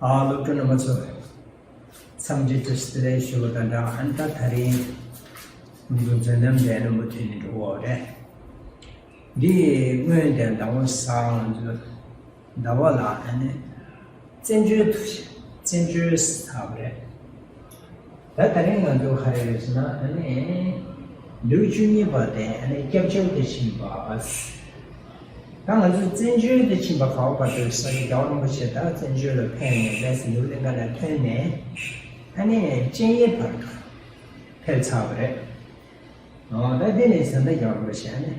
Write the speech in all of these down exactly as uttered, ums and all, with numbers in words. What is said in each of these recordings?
ཨ། སློབ་ཕྲུག་རྣམ་པ་ཚོ། འཚམས་འདྲི་བཀྲ་ཤིས་བདེ་ལེགས་ཞུ་བ་དང་སྦྲགས། ཨ་ནི་ད་དེ་རིང་ང་ཚོ་མཛད་རྣམ་འདི་ནས་མུ་མཐུད་ནས་འགྲོ་གི་ཡོད་རེད། འདི་སྔོན་དེ་ཟླ་བ་གཟའ་ང་ཚོ་ཟླ་བ་ལ་ཨ་ནི་བཙན་བྱོལ་དུ་བཙན་བྱོལ་ཟེར་བ་རེད། ད་དེ་རིང་ང་ཚོ་ག་རེ་རེད་ཟེར་ན། ཨ་ནི་ལེའུ་བཅུ་གཉིས་པ་དེ་ཨ་ནི་སྐྱབས་བཅོལ་དུ་ཕྱིན་པ། ད་ང་ཚོ་བཙན་བྱོལ་དུ་ཕྱིན་པ་ག་བ་བར་དུ་ས་སྐྱ་རྒྱལ་བ་རིན་པོ་ཆེ་ད་བཙན་བྱོལ་ལ་ཕེབས་ནས། ལས་སུ་ཡུལ་གླིང་ག་ལ་ཐོན་ནས་ཨ་ནི་སྤྱན་གཡས་བར་དུ་ཕེབས་ཚར་བ་རེད། ཨོ། ད་དེ་ནས་ད་ལྟ་རྒྱལ་བ་རིན་པོ་ཆེ་ཨ་ནི་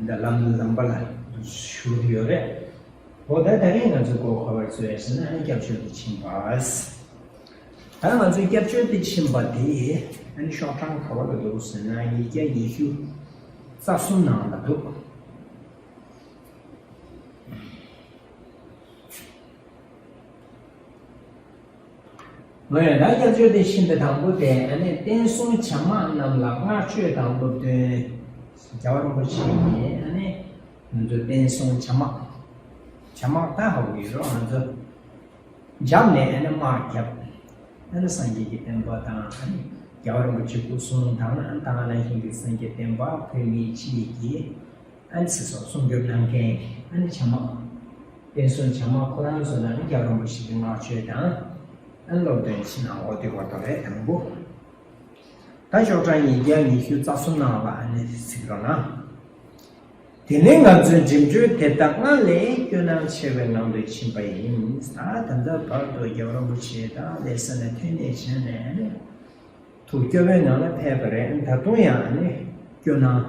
ད་ལྟ་ལམ་ལམ་པ་ལ་བཞུགས་ཡོད་རེད། འོ། ད་དེ་རིང་ང་ཚོ་གོ་ག་བར་བཟོས་ཟེར་ན། ཨ་ནི་སྐྱབས་བཅོལ་དུ་ཕྱིན་པ། ད་ང་ཚོའི་སྐྱབས་བཅོལ་དུ་ཕྱིན་པ་དེ་ཨ་ནི་ཤོག་གྲངས་ག་བ་ལ་འདུག་ཟེར་ན། ཉིས་བརྒྱ་ཉི་ཤུ་རྩ་གསུམ་ནང་ལ་འདུག། འོ་ཡ། ད་སྐྱབས་བཅོལ་དུ་ཕྱིན་པའི་དང་པོ་དེ་ཨ་ནི་བསྟན་སྲུང་བྱམས་དམག་རྣམས་ལ་བསྔགས་བརྗོད་དང་སློབ་སྟོན། རྒྱལ་བ་རིན་པོ་ཆེ་གིས་ཨ་ནི་ང་ཚོ་བསྟན་སྲུང་བྱམས་དམག་བྱམས་དམག་ད་ཧ་གོ་གི་རེད། ང་ཚོ་འཇབ་ནས་ཨ་ནི་དམག་བརྒྱབ། ཨ་ནི་སངས་རྒྱས་ཀྱི་བསྟན་པ་དང་ཨ་ནི་རྒྱལ་བ་རིན་པོ་ཆེ་སྐུ་གསུང་དང་། ཨ་ནི་ད་ག་ནང་བཞིན་གྱི་སངས་རྒྱས་བསྟན་པ་བོད་མི་སྤྱི་ཡི་གི་ཨ་ནི་ཚེ་སྲོག་སྲུང་སྐྱོབ་གནང་མཁན་ཨ་ནི་བྱམས་དམག་བསྟན་སྲུང་བྱམས་དམག་ཁོ་རང་ཚོ་ལ་ཨ་ནི་རྒྱལ་བ་རིན་པོ་ཆེ་གི་བསྔགས་བརྗོད་དང་ཨ་ནི་སློབ་སྟོན་ཕྱི་ནང་འོ་དེ་བར་དུ་རེད། དང་པོ། ད་ཤོག་གྲངས་ཉིས་བརྒྱ་ཉི་ཤུ་རྩ་གསུམ་ནང་ལ་ཨ་ནི་གཟིགས་རོགས་གནང་། དེ་ནས་ང་ཚོའི་འགྲིམ་འགྲུལ་དེ་དག་སྔར་ལས་སྐྱོ་སྣང་ཆེ་བའི་ངང་དུ་ཕྱིན་པ་ཡིན། ད་ད་ལྟ་བར་དུ་རྒྱལ་བ་རིན་པོ་ཆེ་དང་ལྷ་ས་ནས་ཐོན་ནས་བྱས་ནས་ཨ་ནི་ཐུགས་སྐྱོ་བའི་ངང་ལ་ཕེབས་པ་རེད། ད་དུང་ཡང་ཨ་ནི་སྐྱོ་སྣང་།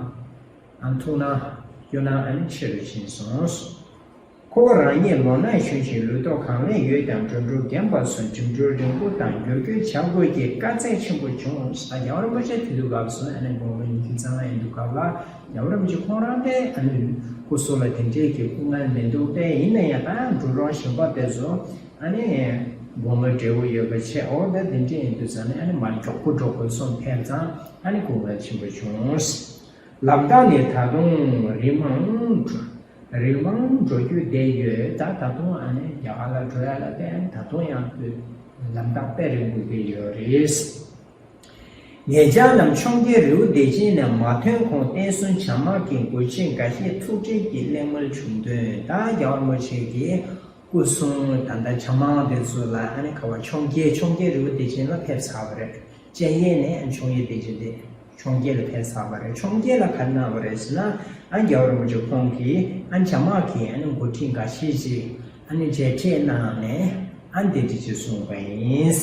ཨ། ཐུགས་སྣང་། སྐྱོ་སྣང་ཨ་ནི་ཆེ་རུ་ཕྱིན་སོང་། ཁོ་བོ་རང་ཉིད་ལོ་ན་གཞོན་ཞིང་ལུས་སྟོབས་གང་ལེགས་ཡོད་ཀྱང་། འགྲོ་འགྲུལ་རྒན་པ་སོགས་འགྲིམ་འགྲུལ་རིང་པོ་དང་འགྱུར་སྐྱོད་བྱ་དགོས་ཀྱི་དཀའ་ཚེགས་ཆེན་པོ་བྱུང་། ད་རྒྱལ་བ་རིན་པོ་ཆེ་དེ་དུས་སྐབས་སུ་ཨ་ནི་དགུང་ལོ་ཉི་ཤུ་རྩ་ལྔ་ཡིན་དུས་སྐབས་ལ། རྒྱལ་བ་རིན་པོ་ཆེ་ཁོང་རང་དེ་ཨ་ནི་སྐུ་གཟུགས་ལ་དེ་འདྲའི་གི་སྐུ་ངལ་མི་འདུག་སྟེ། ཡིན་ན་ཡང་ད་འགྲོ་རོགས་གཞན་པ་དེ་ཚོ་ཨ་ནི་དགུང་ལོ་བགྲེས་པོ་ཡོད་པ་བྱས། འོ། ད་དེ་འདྲ་ཡིན་དུས་ཙང་ནས་ཨ་ནི་མར་མགྱོགས་པོ་འགྲོ་དགོས་སོང་། ཕེབས་ཙང་ཨ་ནི་སྐུ་ངལ་ཆེན་པོ་བྱུང་། ལམ་ཐག་ནི་ད་དུང་རིང་མང་། རིང་མང་འགྲོ་རྒྱུ་བསྡད་ཡོད། ད་ད་དུང་ཨ་ནི་རྒྱ་གར་ལ་འགྲོ་ཡ་ལ་བརྟེན་ད་དུང་ཡང་ལམ་ཐག་དཔེ་རིང་པོ་བསྡད་ཡོད་རེད། ངེད་ཅག་རྣམས་འཕྱོངས་རྒྱས་རི་བོ་བདེ་ཆེན་ནས་མ་ཐོན་གོང་བསྟན་སྲུང་བྱམས་དམག་གི་འགོ་ཁྲིད་འགའ་ཤས་ཐུག་འཕྲད་ཀྱིས་གླེང་མོལ་བྱུང་དོན། ད་རྒྱལ་བ་རིན་པོ་ཆེ་གིས་སྐུ་སྲུང་ད་ལྟ་བྱམས་དམག་དེ་ཚོ་ལ་ཨ་ནི་ག་བ་འཕྱོངས་རྒྱས། འཕྱོངས་རྒྱས་རི་བོ་བདེ་ཆེན་ལ་ཕེབས་ཚར་བ་རེད། སྤྱན་གཡས་ནས་འཕྱོངས་རྒྱས་བདེ་ཆེན་དེ་འཕྱོངས་རྒྱས་ལ་ཕེབས་ཚར་བ་རེད། འཕྱོངས་རྒྱས་ལ་ག་རེ་གནང་བ་རེད་ཟེར་ན། ཨ། རྒྱལ་བ་རིན་པོ་ཆེ་ཁོང་གིས་ཨ་ནི་བྱམས་དམག་གི་ཨ་ནི་འགོ་ཁྲིད་འགའ་ཤས་ཅིག་ཨ་ནི་མཇལ་འཕྲད་གནང་ནས་ཨ་ནི་འདི་འདྲ་ཅིག་གསུངས་པ་ཡིན།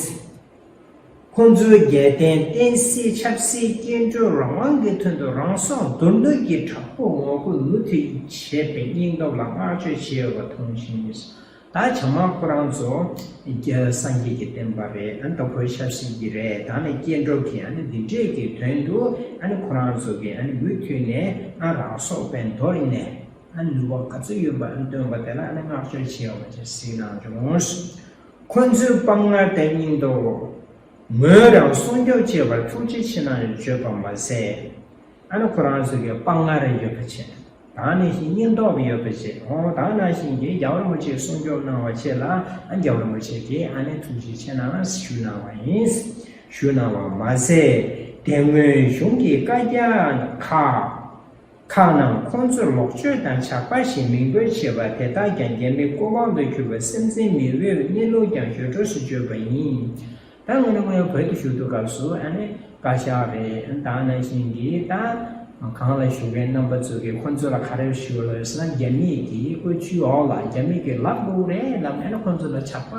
ཁོང་ཚོས་རྒྱལ་བསྟན་བསྟན་སྲིད་ཆབ་སྲིད་སྐྱིན་འགྲུལ་རང་དབང་གི་དོན་དུ་རང་སྲོག་འདོར་འདོད་ཀྱི་དྲག་པོའི་ངོ་རྒོལ་མུ་མཐུད་བྱས་པའི་སྙིང་སྟོབས་ལ་བསྔགས་བརྗོད་བྱས་ཡོད་པ་མཐོང་ཞིང་། ད་བྱམས་དམག་ཁོ་རང་ཚོ་རྒྱ་སངས་རྒྱས་ཀྱི་བསྟན་པ་རེད། ཨ་ནི་ད་བོད་ཆབ་སྲིད་ཀྱི་རེད། ད་ནི་སྐྱིན་འགྲུལ་གྱི་ཨ་ནི་འདི་འདྲས་ཀྱི་དོན་དུ་ཨ་ནི་ཁོ་རང་ཚོ་གིས་ཨ་ནི་མུ་མཐུད་ནས་ཨ་རང་སྲོག་དཔེ་འདོར་ནས་ཨ་ནི་ནུས་པ་ག་ཚོད་ཡོད་པ་ཨ་ནི་བཏོན་པ་དེ་ལ་ཨ་ནི་བསྔགས་བརྗོད་བྱས་ཡོད་པ་ཅིག་གཟིགས་གནང་བྱུང་། ཁོ་ཚོའི་དཔའ་ངར་དང་སྙིང་སྟོབས། ངོས་རང་སྲུང་སྐྱོབ་བྱེད་པར་ཐུགས་རྗེ་ཆེ་གནང་བརྗོད་པ་མ་ཟད། ཨ་ནི་ཁོ་རང་ཚོ་གི་དཔའ་ངར་ཡོད་པ་བྱས། ད་ནི་བཞིན་སྙིང་སྟོབས་ཡོད་པ་བྱས། འོ། ད་ནང་བཞིན་གྱི་རྒྱལ་བ་རིན་པོ་ཆེས་སྲུང་སྐྱོབ་གནང་བ་བཅས་ལ་ཨ་རྒྱལ་བ་རིན་པོ་ཆེ་གིས་ཨ་ནི་ཐུགས་རྗེ་ཆེ་གནང་ཞུ་གནང་བ་ཡིན། ཞུ་གནང་བ་མ་ཟད། དེ་སྔོན་གཞུང་གི་བཀའ་རྒྱ་ཁག་ཁག་རྣམས་ཁོང་ཚོས་ལོག་སྤྱོད་དང་ཇག་པ་ཞེས་མིང་འབོད་བྱས་པ་དེ་དག་ཀྱང་རྒྱ་མིའི་ཀོ་བང་དུ་གྱུར་པ་སེམས་ཅན་མི་འོས་གནས་ལུགས་ཀྱང་ཞོར་འཕྲོས་སུ་བརྗོད་པ་ཡིན། ད་དངོས་གནས་དངོས་ཡོད་བོད་དུ་བཞུགས་དུས་སྐབས་སུ་ཨ་ནི་བཀའ་ཤག་རེད། ད་ནང་བཞིན་གྱི་ད་གང་ལ་བཞུགས་མཁན་རྣམ་པ་ཚོ་གིས་ཁོང་ཚོ་ལ་ག་རེ་ཞུ་ལབ་ཟེར་ན། རྒྱ་མིས་ཀྱི་བཀོད་ཇུས་འོག་ལ་རྒྱ་མིས་ཀྱི་ལབ་དགོས་རེད་ལབ་ནས་ཨ་ནི་ཁོང་ཚོ་ལ་ཇག་པ་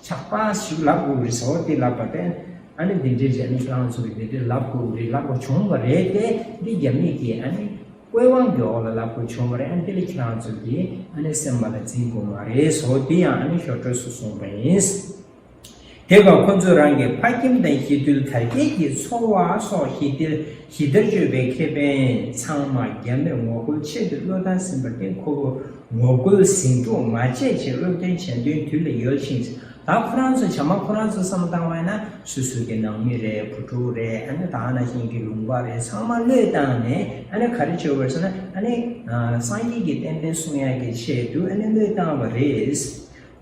ཇག་པ་ཞིག་ལབ་དགོས་རེད་ཟེར་བ་དེ་ལབ་པ་དེ། ཨ་ནི་འདི་འདྲའི་རྒྱ་མི་ཁྱེད་རང་ཚོ་གིས་འདི་འདྲའི་ལབ་དགོས་རེད་ལབ་དགོས་བྱུང་བ་རེད་དེ། འདི་རྒྱ་མིས་ཀྱི་ཨ་ནི་ཀོ་བང་གི་འོག་ལ་ལབ་དགོས་བྱུང་བ་རེད། ཨ་ནི་དེ་ལ་ཁྱེད་རང་ཚོ་གིས་ཨ་ནི་སེམས་པ་ལ་འཛིན་དགོས་མ་རེད་ཟེར་བ་དེ་ཡང་ཨ་ནི་ཞོར་འཕྲོས་སུ་གསུངས་པ་ཡིན། དེ་སྐབས་ཁོ་ཚོས་རང་གི་ཕ་ཁྱིམ་དང་གཞིས་ཐུལ་དར་རྒྱས་ཀྱི་འཚོ་བ་སོགས་ཞི་བདེར་ཞི་བདེར་སྤྱོད་པའི་ཁེ་ཕན་ཚང་མ་རྒྱ་མིར་ངོ་རྒོལ་ཆེད་དུ་བློས་བཏང་ཟིན་པར་བརྟེན། ཁོ་བོས་ངོ་རྒོལ་ཟིང་འཁྲུག་མ་བྱེད་ཅེས་བློ་འདོན་བྱེད་འདུན་དུས་ལ་ཡོལ་ཞིང་། ད་ཁོ་རང་ཚོ་བྱམས་དམག་ཁོ་རང་ཚོ་བསམ་བློ་བཏང་བ་ཡིན་ན་སོ་སོ་གི་ནང་མི་རེད། བུ་ཕྲུག་རེད། ཨ་ནི་ད་ནང་བཞིན་གྱི་ལུང་པ་རེད། ཚང་མ་བློས་བཏང་ནས་ཨ་ནི་ག་རེ་བྱས་པ་རེད་ཟེར་ན། ཨ་ནི་སངས་རྒྱས་ཀྱི་བསྟན་པ་སྲུང་ཡག་གི་ཆེད་དུ་ཨ་ནི་བློས་བཏང་བ་རེད།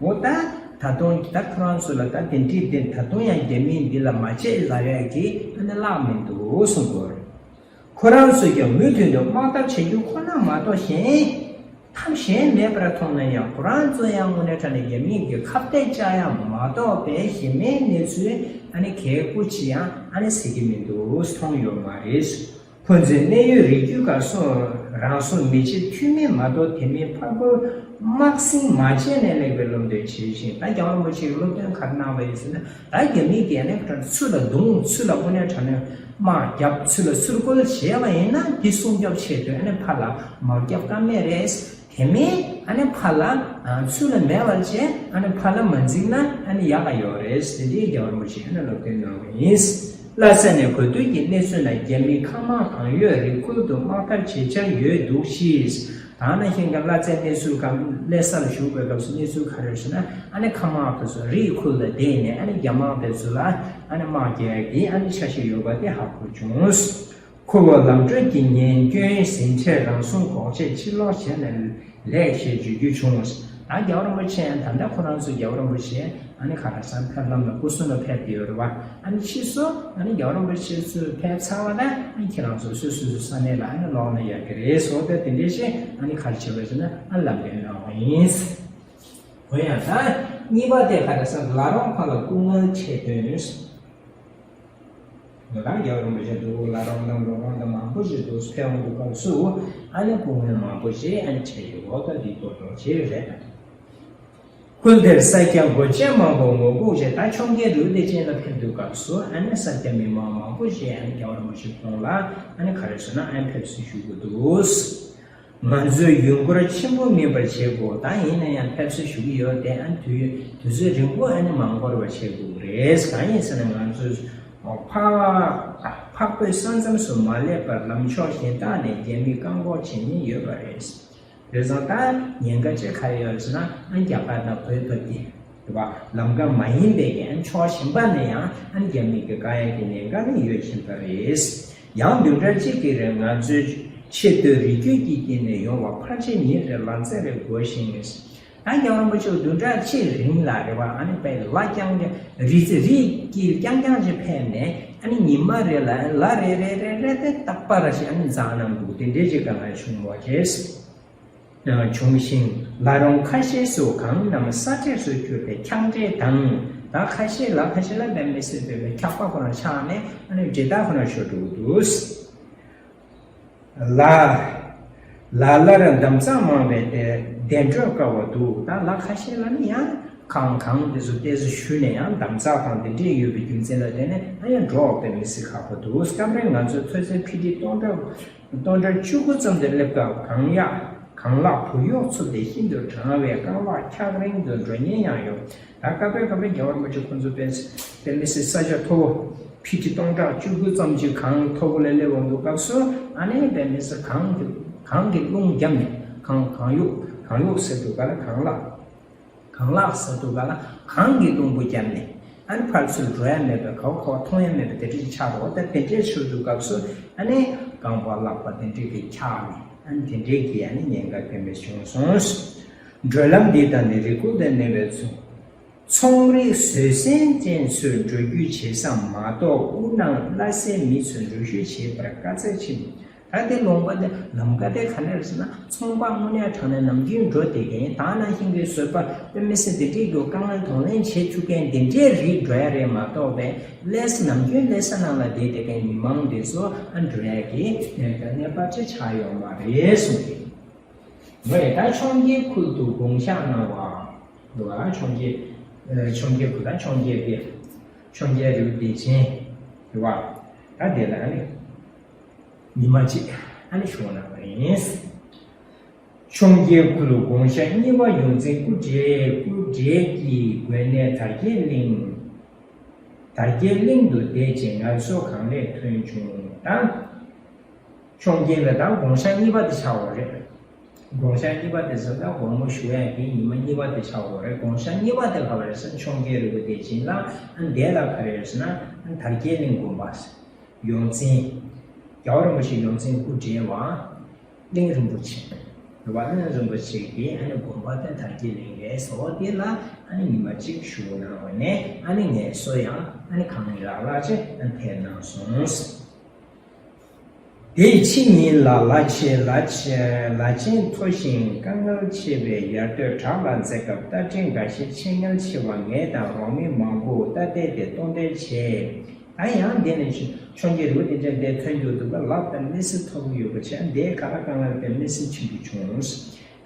འོ། ད་ ད་དུང་ད་ཁོ་རང་ཚོ་ལ་ད་དེ་འདྲས་དེ་ད་དུང་ཡང་རྒྱ་མིས་འདི་ལ་མ་བྱེད་ལབ་ཡག་གི་ཨ་ནི་གླགས་མི་འདུག་གསུང་གི་ཡོད་རེད། ཁོ་རང་ཚོས་ཀྱང་མུ་མཐུད་དུ་དམག་འཐབ་བྱེད་རྒྱུ་ཁོ་ན་མ་གཏོགས་གཞན་ཐབས་གཞན་མེད་པར་མཐོང་ན་ཡང་ཁོ་རང་ཚོ་ཡང་དངོས་གནས་དྲང་གནས་རྒྱ་མིའི་གི་ཁ་གཏད་བཅག་ཡག་མ་གཏོགས་པའི་གཞན་མའི་གནས་ཚུལ་ཨ་ནི་གལ་པོ་ཅི་ཡང་ཨ་ནི་ཟེར་གྱི་མི་འདུག་མཐོང་ཡོད་མ་རེད། ཁོ་ཚོས་གནས་ཡུལ་རི་རྒྱུད་ཁག་སོགས་རང་སྲུང་མི་བྱེད་འཐུས་མི་མ་གཏོགས་དེ་མིན་ཕར་འབུར་དམག་ཟིང་མ་བྱས་ནས་ལེགས་པའི་བློ་འདོན་བྱེད་བཞིན་ད་རྒྱལ་བ་རིན་པོ་ཆེས་སློབ་སྟོན་ག་རེ་གནང་བ་ཡིན་ཟེར་ན། ད་རྒྱ་མི་གིས་ཨ་ནི་ཚུར་ལ་རྡུང་། ཚུར་ལ་དངོས་གནས་དྲང་གནས་དམག་རྒྱབ། ཚུར་ལ་ཚུར་རྒོལ་བྱས་པ་ཡིན་ན་འདི་སྲུང་སྐྱོབ་ཆེད་དུ་ཨ་ནི་ཕར་ལ་མར་རྒྱབ་ཀ་མེད་རེད། དེ་མིན་ཨ་ནི་ཕར་ལ་ཚུར་ལ་མེད་པ་བྱས་ཨ་ནི་ཕར་ལ་མ་འཛིང་ན་ཨ་ནི་ཡག་ག་ཡོད་རེད། དེ་འདྲའི་རྒྱལ་བ་རིན་པོ་ཆེས་ཨ་ནི་སློབ་སྟོན་གནང་བ་ཡིན། གླ་རྩ་ནས་གོ་ཐོས་ཀྱི་གནས་ཚུལ་ལ་རྒྱ་མི་མཁའ་དམག་གང་ཡོད་རི་ཁུལ་དུ་དམག་འཐབ་བྱེད་འཆར་ཡོད་འདུག་ཞེས། ད་ནང་བཞིན་གྱི་གླ་རྩའི་གནས་ཚུལ་གམ་གླེ་ས་ལ་བཞུགས་པའི་སྐབས་སུ་གནས་ཚུལ་ག་རེ་ཞུ་ན། ཨ་ནི་མཁའ་དམག་དེ་ཚོ་རིའི་ཁུལ་ལ་བསྡད་ནས་ཨ་ནི་རྒྱ་དམག་དེ་ཚོ་ལ་ཨ་ནི་དམག་རྒྱག་གི་ཨ་ནི་འཆར་གཞི་ཡོད་པ་དེ་ཧ་གོ་བྱུང་། ཁོ་བོ་ལམ་གྲོན་གྱི་ཉེན་སྐྱོན་ཟིན་བྲིས་རང་སྲུང་འགོག་ཆེད་ཕྱིར་ལོག་བྱས་ནས་ལེགས་ཞེས་བརྗོད་རྒྱུ་བྱུང་། ད་རྒྱལ་བ་རིན་པོ་ཆེ་ད་ལྟ་ཁོ་རང་ཚོ་རྒྱལ་བ་རིན་པོ་ཆེ་ཨ་ནི་ག་རེ་ཟེར་ཕེབས་ལམ་ལ་སྐུ་སྲུང་ལ་ཕེབས་ཏེ་ཡོད་རེད་བ། ཨ་ནི་ཕྱིས་སུ་ཨ་ནི་རྒྱལ་བ་རིན་པོ་ཆེ་ཚོས་ཕེབས་ཚར་བ་ན་ཨ་ནི་ཁྱེད་རང་ཚོ་སོ་སོ་སོ་ས་གནས་ལ་ཨ་ནི་ལོག་ན་ཡག་གི་རེད་ཟེར་ཏེ་དེ་འདྲས་ཞིག་ཨ་ནི་ག་རེ་བྱས་པ་ཟེར་ན་ཨ་ནི་ལམ་སྟོན་གནང་བ་ཡིན། འོ་ཡ་ད་གཉིས་པ་དེ་ག་རེ་ཟེར་ལ་རོང་ཁ་ལ་སྐུ་ངལ་ཆེ་དོན། ང་རང་རྒྱལ་བ་རིན་པོ་ཆེ་འདུག་ལ་རོང་དང་འགྲོ་རོང་དང་མང་པོ་ཞིག་འདུག་ཕེབས་འོང་དུས་སྐབས་སུ་ཨ་ནི་སྐུ་ངལ་མང་པོ་ཞིག་ཨ་ནི་ཆེ་ཡོད་འོ་ད་འདི་ཏོག་ཏོག་ཅིག་རེད། ཁུལ་དེར་ས་སྐྱ་སྒོ་ཆེན་མང་པོ་ངོ་སྒུག་བྱས། ད་འཕྱོངས་རྒྱས་རི་བོ་བདེ་ཆེན་ལ་ཕེབས་དུས་སྐབས་སུ་ཨ་ནི་ས་སྐྱ་མི་མང་མང་པོ་ཞིག་ཨ་ནི་རྒྱལ་བ་རིན་པོ་ཆེ་ཁོང་ལ་ཨ་ནི་ག་རེ་ཟེར་ན་ཨ་ནི་ཕེབས་བསུ་ཞུ་གི་འདུག་ང་ཚོས་ཡུན་འགོར་ཆེན་པོ་མིན་པར་བྱེད་དགོས། ད་ཡིན་ན་ཡང་ཕེབས་བསུ་ཞུ་གི་ཡོད་དེ་ཨ་ནི་དུས་དུས་ཚོད་རིང་པོ་ཨ་ནི་མ་འགོར་བ་བྱེད་དགོས་རེད། གང་ཡིན་ཟེར་ན་ང་ཚོས་འཕགས་འཕགས་བོད་ས་མཚམས་སུ་མ་སླེབས་པར་ལམ་ཕྱོགས་གཞན་དག་ནས་རྒྱ་མིས་བཀག་འགོག་བྱེད་ཉེན་ཡོད་པ་རེད། དེ་ཙང་ད་ཉེན་ཁ་ཅིག་ག་རེ་ཡོད་ཟེར་ན་ཨ་རྒྱ་གར་དང་བོད་བར་གྱི་རེད་བ། ལམ་ཁ་མ་ཡིན་པའི་གི་ཨ་ཕྱོགས་གཞན་པ་ནས་ཡང་ཨ་རྒྱ་མི་གི་བཀག་ཡག་གི་ཉེན་ཁ་ནི་ཡོད་བཞིན་པ་རེད། ཡང་བདུན་ཕྲག་གཅིག་གི་རིང་ང་ཚོའི་ཆེས་མཐོའི་རི་རྒྱུད་ཀྱི་དཀྱིལ་ནས་ཡོང་བ་ཕལ་ཆེར་ཉིན་རེར་ལག་རྩལ་རེ་དགོས་ཤིང་། ད་རྒྱལ་བ་རིན་པོ་ཆེ་བདུན་ཕྲག་གཅིག་རིང་ལ་རེད་བ། ཨ་ནི་དཔེ་ལ་རྐྱང་རྐྱང་རི་རྩེ་རི་དཀྱིལ་རྐྱང་རྐྱང་ཅིག་ཕེབས་ནས་ཨ་ནི་ཉི་མ་རེ་ལ་ལ་རེ་རེ་རེ་རེ་དེ་རྟག་པར་ཞིག་ཨ་ནི་འཛེགས་གནང་འདུག་དེ་འདྲའི་ཅིག་གང་ལ་བྱུང་བ་རེད། བྱུང་ཞིང་ལ་རོང་ཁ་ཤས་སུ་གངས་རྣམས་ས་འདྲེས་སུ་གྱུར་ཏེ་འཁྱགས་འདྲེས་དང་། ད་ཁ་ཤས་ལ་ཁ་ཤས་ལ་དཔེ་མི་སྲིད་པའི་འཁྱགས་པ་ཁོ་རང་ཆགས་ནས་ཨ་ནི་འདྲེ་དག་ཁོ་རང་ཤོར་འགྲོ་གི་འདུག་ལ་ལ་ལར་འདམ་རྩྭ་མང་བས་ཏེ་གདན་བགྲོད་དཀའ་བ་འདུག་ད་ལ་ཁ་ཤས་ལ་ནི་ཡང་གངས་གངས་དེ་ཚོ་ཏོག་ཙམ་ཞུ་ནས་ཡང་འདམ་རྩྭ་དང་དེ་འདྲས་ཡོད་པའི་རྒྱུ་མཚན་ལ་བརྟེན་ནས་ཨ་ཡང་འགྲོ་དཔེ་མི་སྲིད་ཁག་པོ་འདུག་སྐབས་རེ་ང་ཚོ་མཐོ་ཚད་ཕི་ཊི་སྟོང་ཕྲག་སྟོང་ཕྲག་བཅུ་དགུ་ཙམ་དུ་སླེབས་སྐབས་གངས་ཡག་གངས་ལག་བུ་གཡོག་འཚུབ་སྟེ་ཤིན་ཏུ་གྲང་བས་རྐང་ལག་འཁྱགས་རིང་དུ་འགྲོ་ཉེན་ཡང་ཡོད། ད་སྐབས་རེ་སྐབས་རེ་རྒྱལ་བ་རིན་པོ་ཆེ་ཁོང་ཚོ་དཔེ་དཔེ་མི་སྲིད་ས་ཆ་མཐོ་པོ་ཕི་ཊི་སྟོང་ཕྲག་བཅུ་དགུ་ཙམ་གྱི་གངས་མཐོ་པོ་ལ་སླེབས་འོང་དུས་སྐབས་སུ་ཨ་ནི་དཔེ་མི་སྲིད་གངས་ཀྱི་གངས་ཀྱི་རླུང་བརྒྱབ་ནས་གངས་གངས་གཡོག་གངས་གཡོག་ཟེར་དུས་ག་ལ་གངས་ལག་གངས་ལག་ཟེར་དུས་ག་ལ་གངས་ཀྱི་རླུང་བུ་བརྒྱབ་ནས་ཨ་ནི་ཕར་ཚུར་འགྲོ་ཡ་མེད་པའི་ག་བ་ག་བ་མཐོང་ཡ་མེད་པའི་དེ་འདྲ་ཞིག་ཆགས་འགྲོ། ད་དེ་འདྲའི་ཆགས་དུས་སྐབས་སུ་ཨ་ནི་རྐང་པ་ལག་པ་དེ་འདྲས་ཀྱིས་འཁྱགས་ནས་ཨ་ནི་དེ་འདྲས་ཀྱི་ཨ་ནི་ཉེན་ཁ་དེ་འདྲ་བྱུང་སོང་། བགྲོད་ལམ་འདི་དང་ནི་རི་ཁུག་ཏུ་གནས་པའི་ཚོ་ཚོང་རིགས་བཟོས་ཟིན་ཅན་ཚོས་འགྲོ་རྒྱུ་བྱེད་ས་མ་གཏོགས་དབུགས་ནང་གླ་སའི་མི་ཚོས་འགྲུལ་བཞུད་བྱེད་པར་དཀའ་ཚེགས་ཆེ། ད་དེ་ལུང་པ་དེ་ལམ་ཀ་དེ་ག་ནས་རེད་ཟེར་ན་ཚོང་པ་དངོས་གནས་དྲང་གནས་ནམ་རྒྱུན་འགྲོ་བསྡད་མཁན་ད་ནང་བཞིན་གྱི་བཟོས་པ་དཔེ་མི་སྲིད་དེ་འདྲའི་གི་དཀའ་ངལ་གདོང་ལེན་བྱེད་ཐུབ་མཁན་དེ་འདྲའི་རིགས་འགྲོ་ཡ་རེད་མ་གཏོགས་པའི་གླེ་ས་ནམ་རྒྱུན་གླེ་ས་ནང་ལ་བསྡད་བསྡད་མཁན་མི་མང་དེ་ཚོ་ཨ་འགྲོ་ཡ་གི་གནས་པ་ཅིག་ཆགས་ཡོད་མ་རེད་གསུངས་ཏེ། ངས་ད་འཕྱོངས་རྒྱས་ཁུལ་དུ་དགོངས་ཞག་གནང་བ། འདུག་ག་འཕྱོངས་རྒྱས། ཨ་འཕྱོངས་རྒྱས་ཁུལ་ད་འཕྱོངས་རྒྱས་དེ། འཕྱོངས་རྒྱས་རི་བོ་བདེ་ཆེན། རེད་བ། ད་དེ་ལ་ཨ་ནི། ཉི་མ་གཅིག་ཨ་ནི་བཞུགས་གནང་བ་ཡིན། འཕྱོངས་རྒྱས་ཁུལ་དགོངས་ཞག་གཉིས་པ་ཡོངས་འཛིན་སྐུ་བགྲེས་སྐུ་བགྲེས་ཀྱི་མགོན་གནས་དར་རྒྱས་གླིང་། དར་རྒྱས་གླིང་དུ་བསྡད་ཅིང་ངལ་གསོ་གང་ལེགས་ཐོན་བྱུང་། ད། འཕྱོངས་རྒྱས་ལ་ད་དགོངས་ཞག་གཉིས་པ་དེ་ཆགས་པ་རེད། དགོངས་ཞག་གཉིས་པ་དེ་ཟེར་ན་དགོང་མོ་བཞུགས་ཡག་གི་ཉི་མ་གཉིས་པ་དེ་ཆགས་པ་རེད། དགོངས་ཞག་གཉིས་པ་དེ་ག་བ་རེད་ཟེར་ན་འཕྱོངས་རྒྱས་རི་བོ་བདེ་ཆེན་ལ་ཨ་འདས་ལ་ག་རེ་རེད་ཟེར་ན་ཨ་དར་རྒྱས་གླིང་དགོན་པ་ཟེར། ཡོངས་འཛིན། རྒྱལ་བ་རིན་པོ་ཆེ་ཡོངས་འཛིན་སྐུ་བགྲེས་པ། གླིང་རིན་པོ་ཆེ། རེད་པ། ཨ་ནི་རིན་པོ་ཆེ་གིས་ཨ་ནི་དགོན་པ་དེ་དར་རྒྱས་གླིང་གའི་ཟེར་བ་དེ་ལ་ཨ་ནི་ཉི་མ་གཅིག་བཞུགས་གནང་བ་ནས་ཨ་ནི་ངལ་གསོ་ཡང་ཨ་ནི་གང་ཡག་ལགས་ཅེས་ཨ་ནི་ཕེབས་གནང་སོང་། དེའི་ཕྱི་ཉིན་ལ་ལ་ཆེ་ལ་ཆེ་ལ་ཆེན་མཐོ་ཞིང་དཀའ་ངལ་ཆེ་བའི་ཡར་སྟོད་བྲག་ལ་འཛེགས་སྐབས་རྟ་དྲེལ་འགའ་ཞིག་ཆེས་ངལ་ཆེ་བ་ངེད་དང་རོགས་མི་མང་པོ་རྟ་དྲེལ་དེ་གཏོར་འདོན་བྱས། ད་ཡང་འདི་ནས་མཆོང་རྒྱུ་རུ་དེ་འདྲ་འདི་ཐོན་རྒྱུ་འདུག་ག་ལག་དང་མི་སེར་མཐོ་པོ་ཡོད་པ་བྱས་འདི་ག་ལ་དཀའ་ངལ་དེ་མི་སེར་ཆེན་པོ་བྱུང་།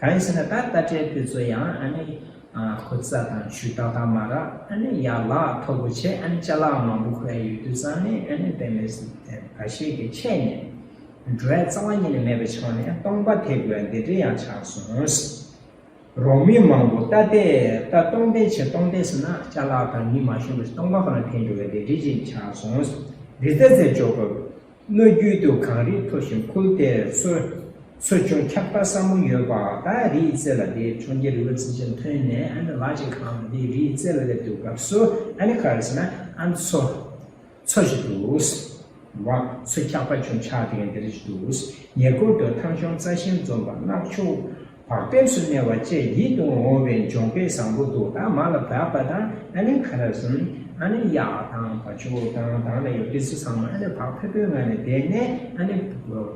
གང་ཡིན་ཟེར་ན་ད་རྟ་དྲེལ་དེ་ཚོ་ཡང་ཨ་ནི། ཨ། ཁོ་རྩྭ་དང་ཆུ་ཏག་ཏག་མ་རག་ཨ་ནི་ཡར་ལག་མཐོ་པོ་བྱས་ཨ་ནི་ཅ་ལག་མང་པོ་ཁོ་ཡ་ཡོད་དུས་ཙང་ནས་ཨ་ནི་དཔེ་མི་སྲིད་དེ་འགའ་ཤས་ཀྱིས་ཆད་ནས་འགྲོ་ཡ་རྩ་བ་ཉིད་ནས་མེད་པ་ཆགས་ནས་སྟོང་པ་དེ་དགོས་འདི་འདྲ་ཡང་ཆགས་སོང་། རོགས་མི་མང་པོ་རྟ་དྲེལ་རྟ་གཏོར་འདོན་བྱས་གཏོར་འདོན་ཟེར་ན་ཅ་ལག་དང་མི་མ་བྱུང་བའི་སྟོང་པ་ཁོ་ན་འཐེན་འགྲོ་བའི་འདི་འདྲ་ཅིག་ཆགས་སོང་། འདི་ལྟ་ཚེ་འཇོག་སྐབས། སྣོད་བརྒྱུད་དུ་གངས་རི་མཐོ་ཞིང་ཁུལ་དེར་མཚོ་མཚོ་ཆུ་འཁྱག་པ་ཟབ་མོ་ཡོད་པ་དང་རིའི་རྩེ་ལ་དེའི་གྲོང་ཁྱེར་རི་བོ་རྩེ་ཆེན་ཐོན་ནས་ཨ་ནི་ལ་ཅིག་གང་དེའི་རིའི་རྩེ་ལ་སླེབས་དུས་སྐབས་སུ་ཨ་ནི་ག་རེ་ཟེར་ན་ཨ་མཚོ་མཚོ་ཞིག་འདུག་བ། མཚོ་འཁྱག་པ་ཆུ་འཁྱག་དེ་ག་འདི་རེ་ཞིག་འདུག་ཉེ་འཁོར་དུ་ཐང་གཤོང་རྩྭ་ཤིང་འཛོམས་པ་གནག་ཕྱུགས། བག་ཕེབས་སུ་གནས་པ་བཅས་ཡིད་དུ་འོང་བའི་ལྗོངས་དཔེ་བཟང་པོ་འདུག་ད་མ་ལ་བབས་པ་དང་ཨ་ནི་ག་རེ་ཟེར་ཨ་ནི་གཡག་དང་བ་ཕྱུགས་དང་དང་ལ་ཡོད་དེ་ཚོ་ཚང་མ་ཨ་ནི་བག་ཕེབས་པོའི་ངང་ནས་བསྡད་ནས་ཨ་ནི་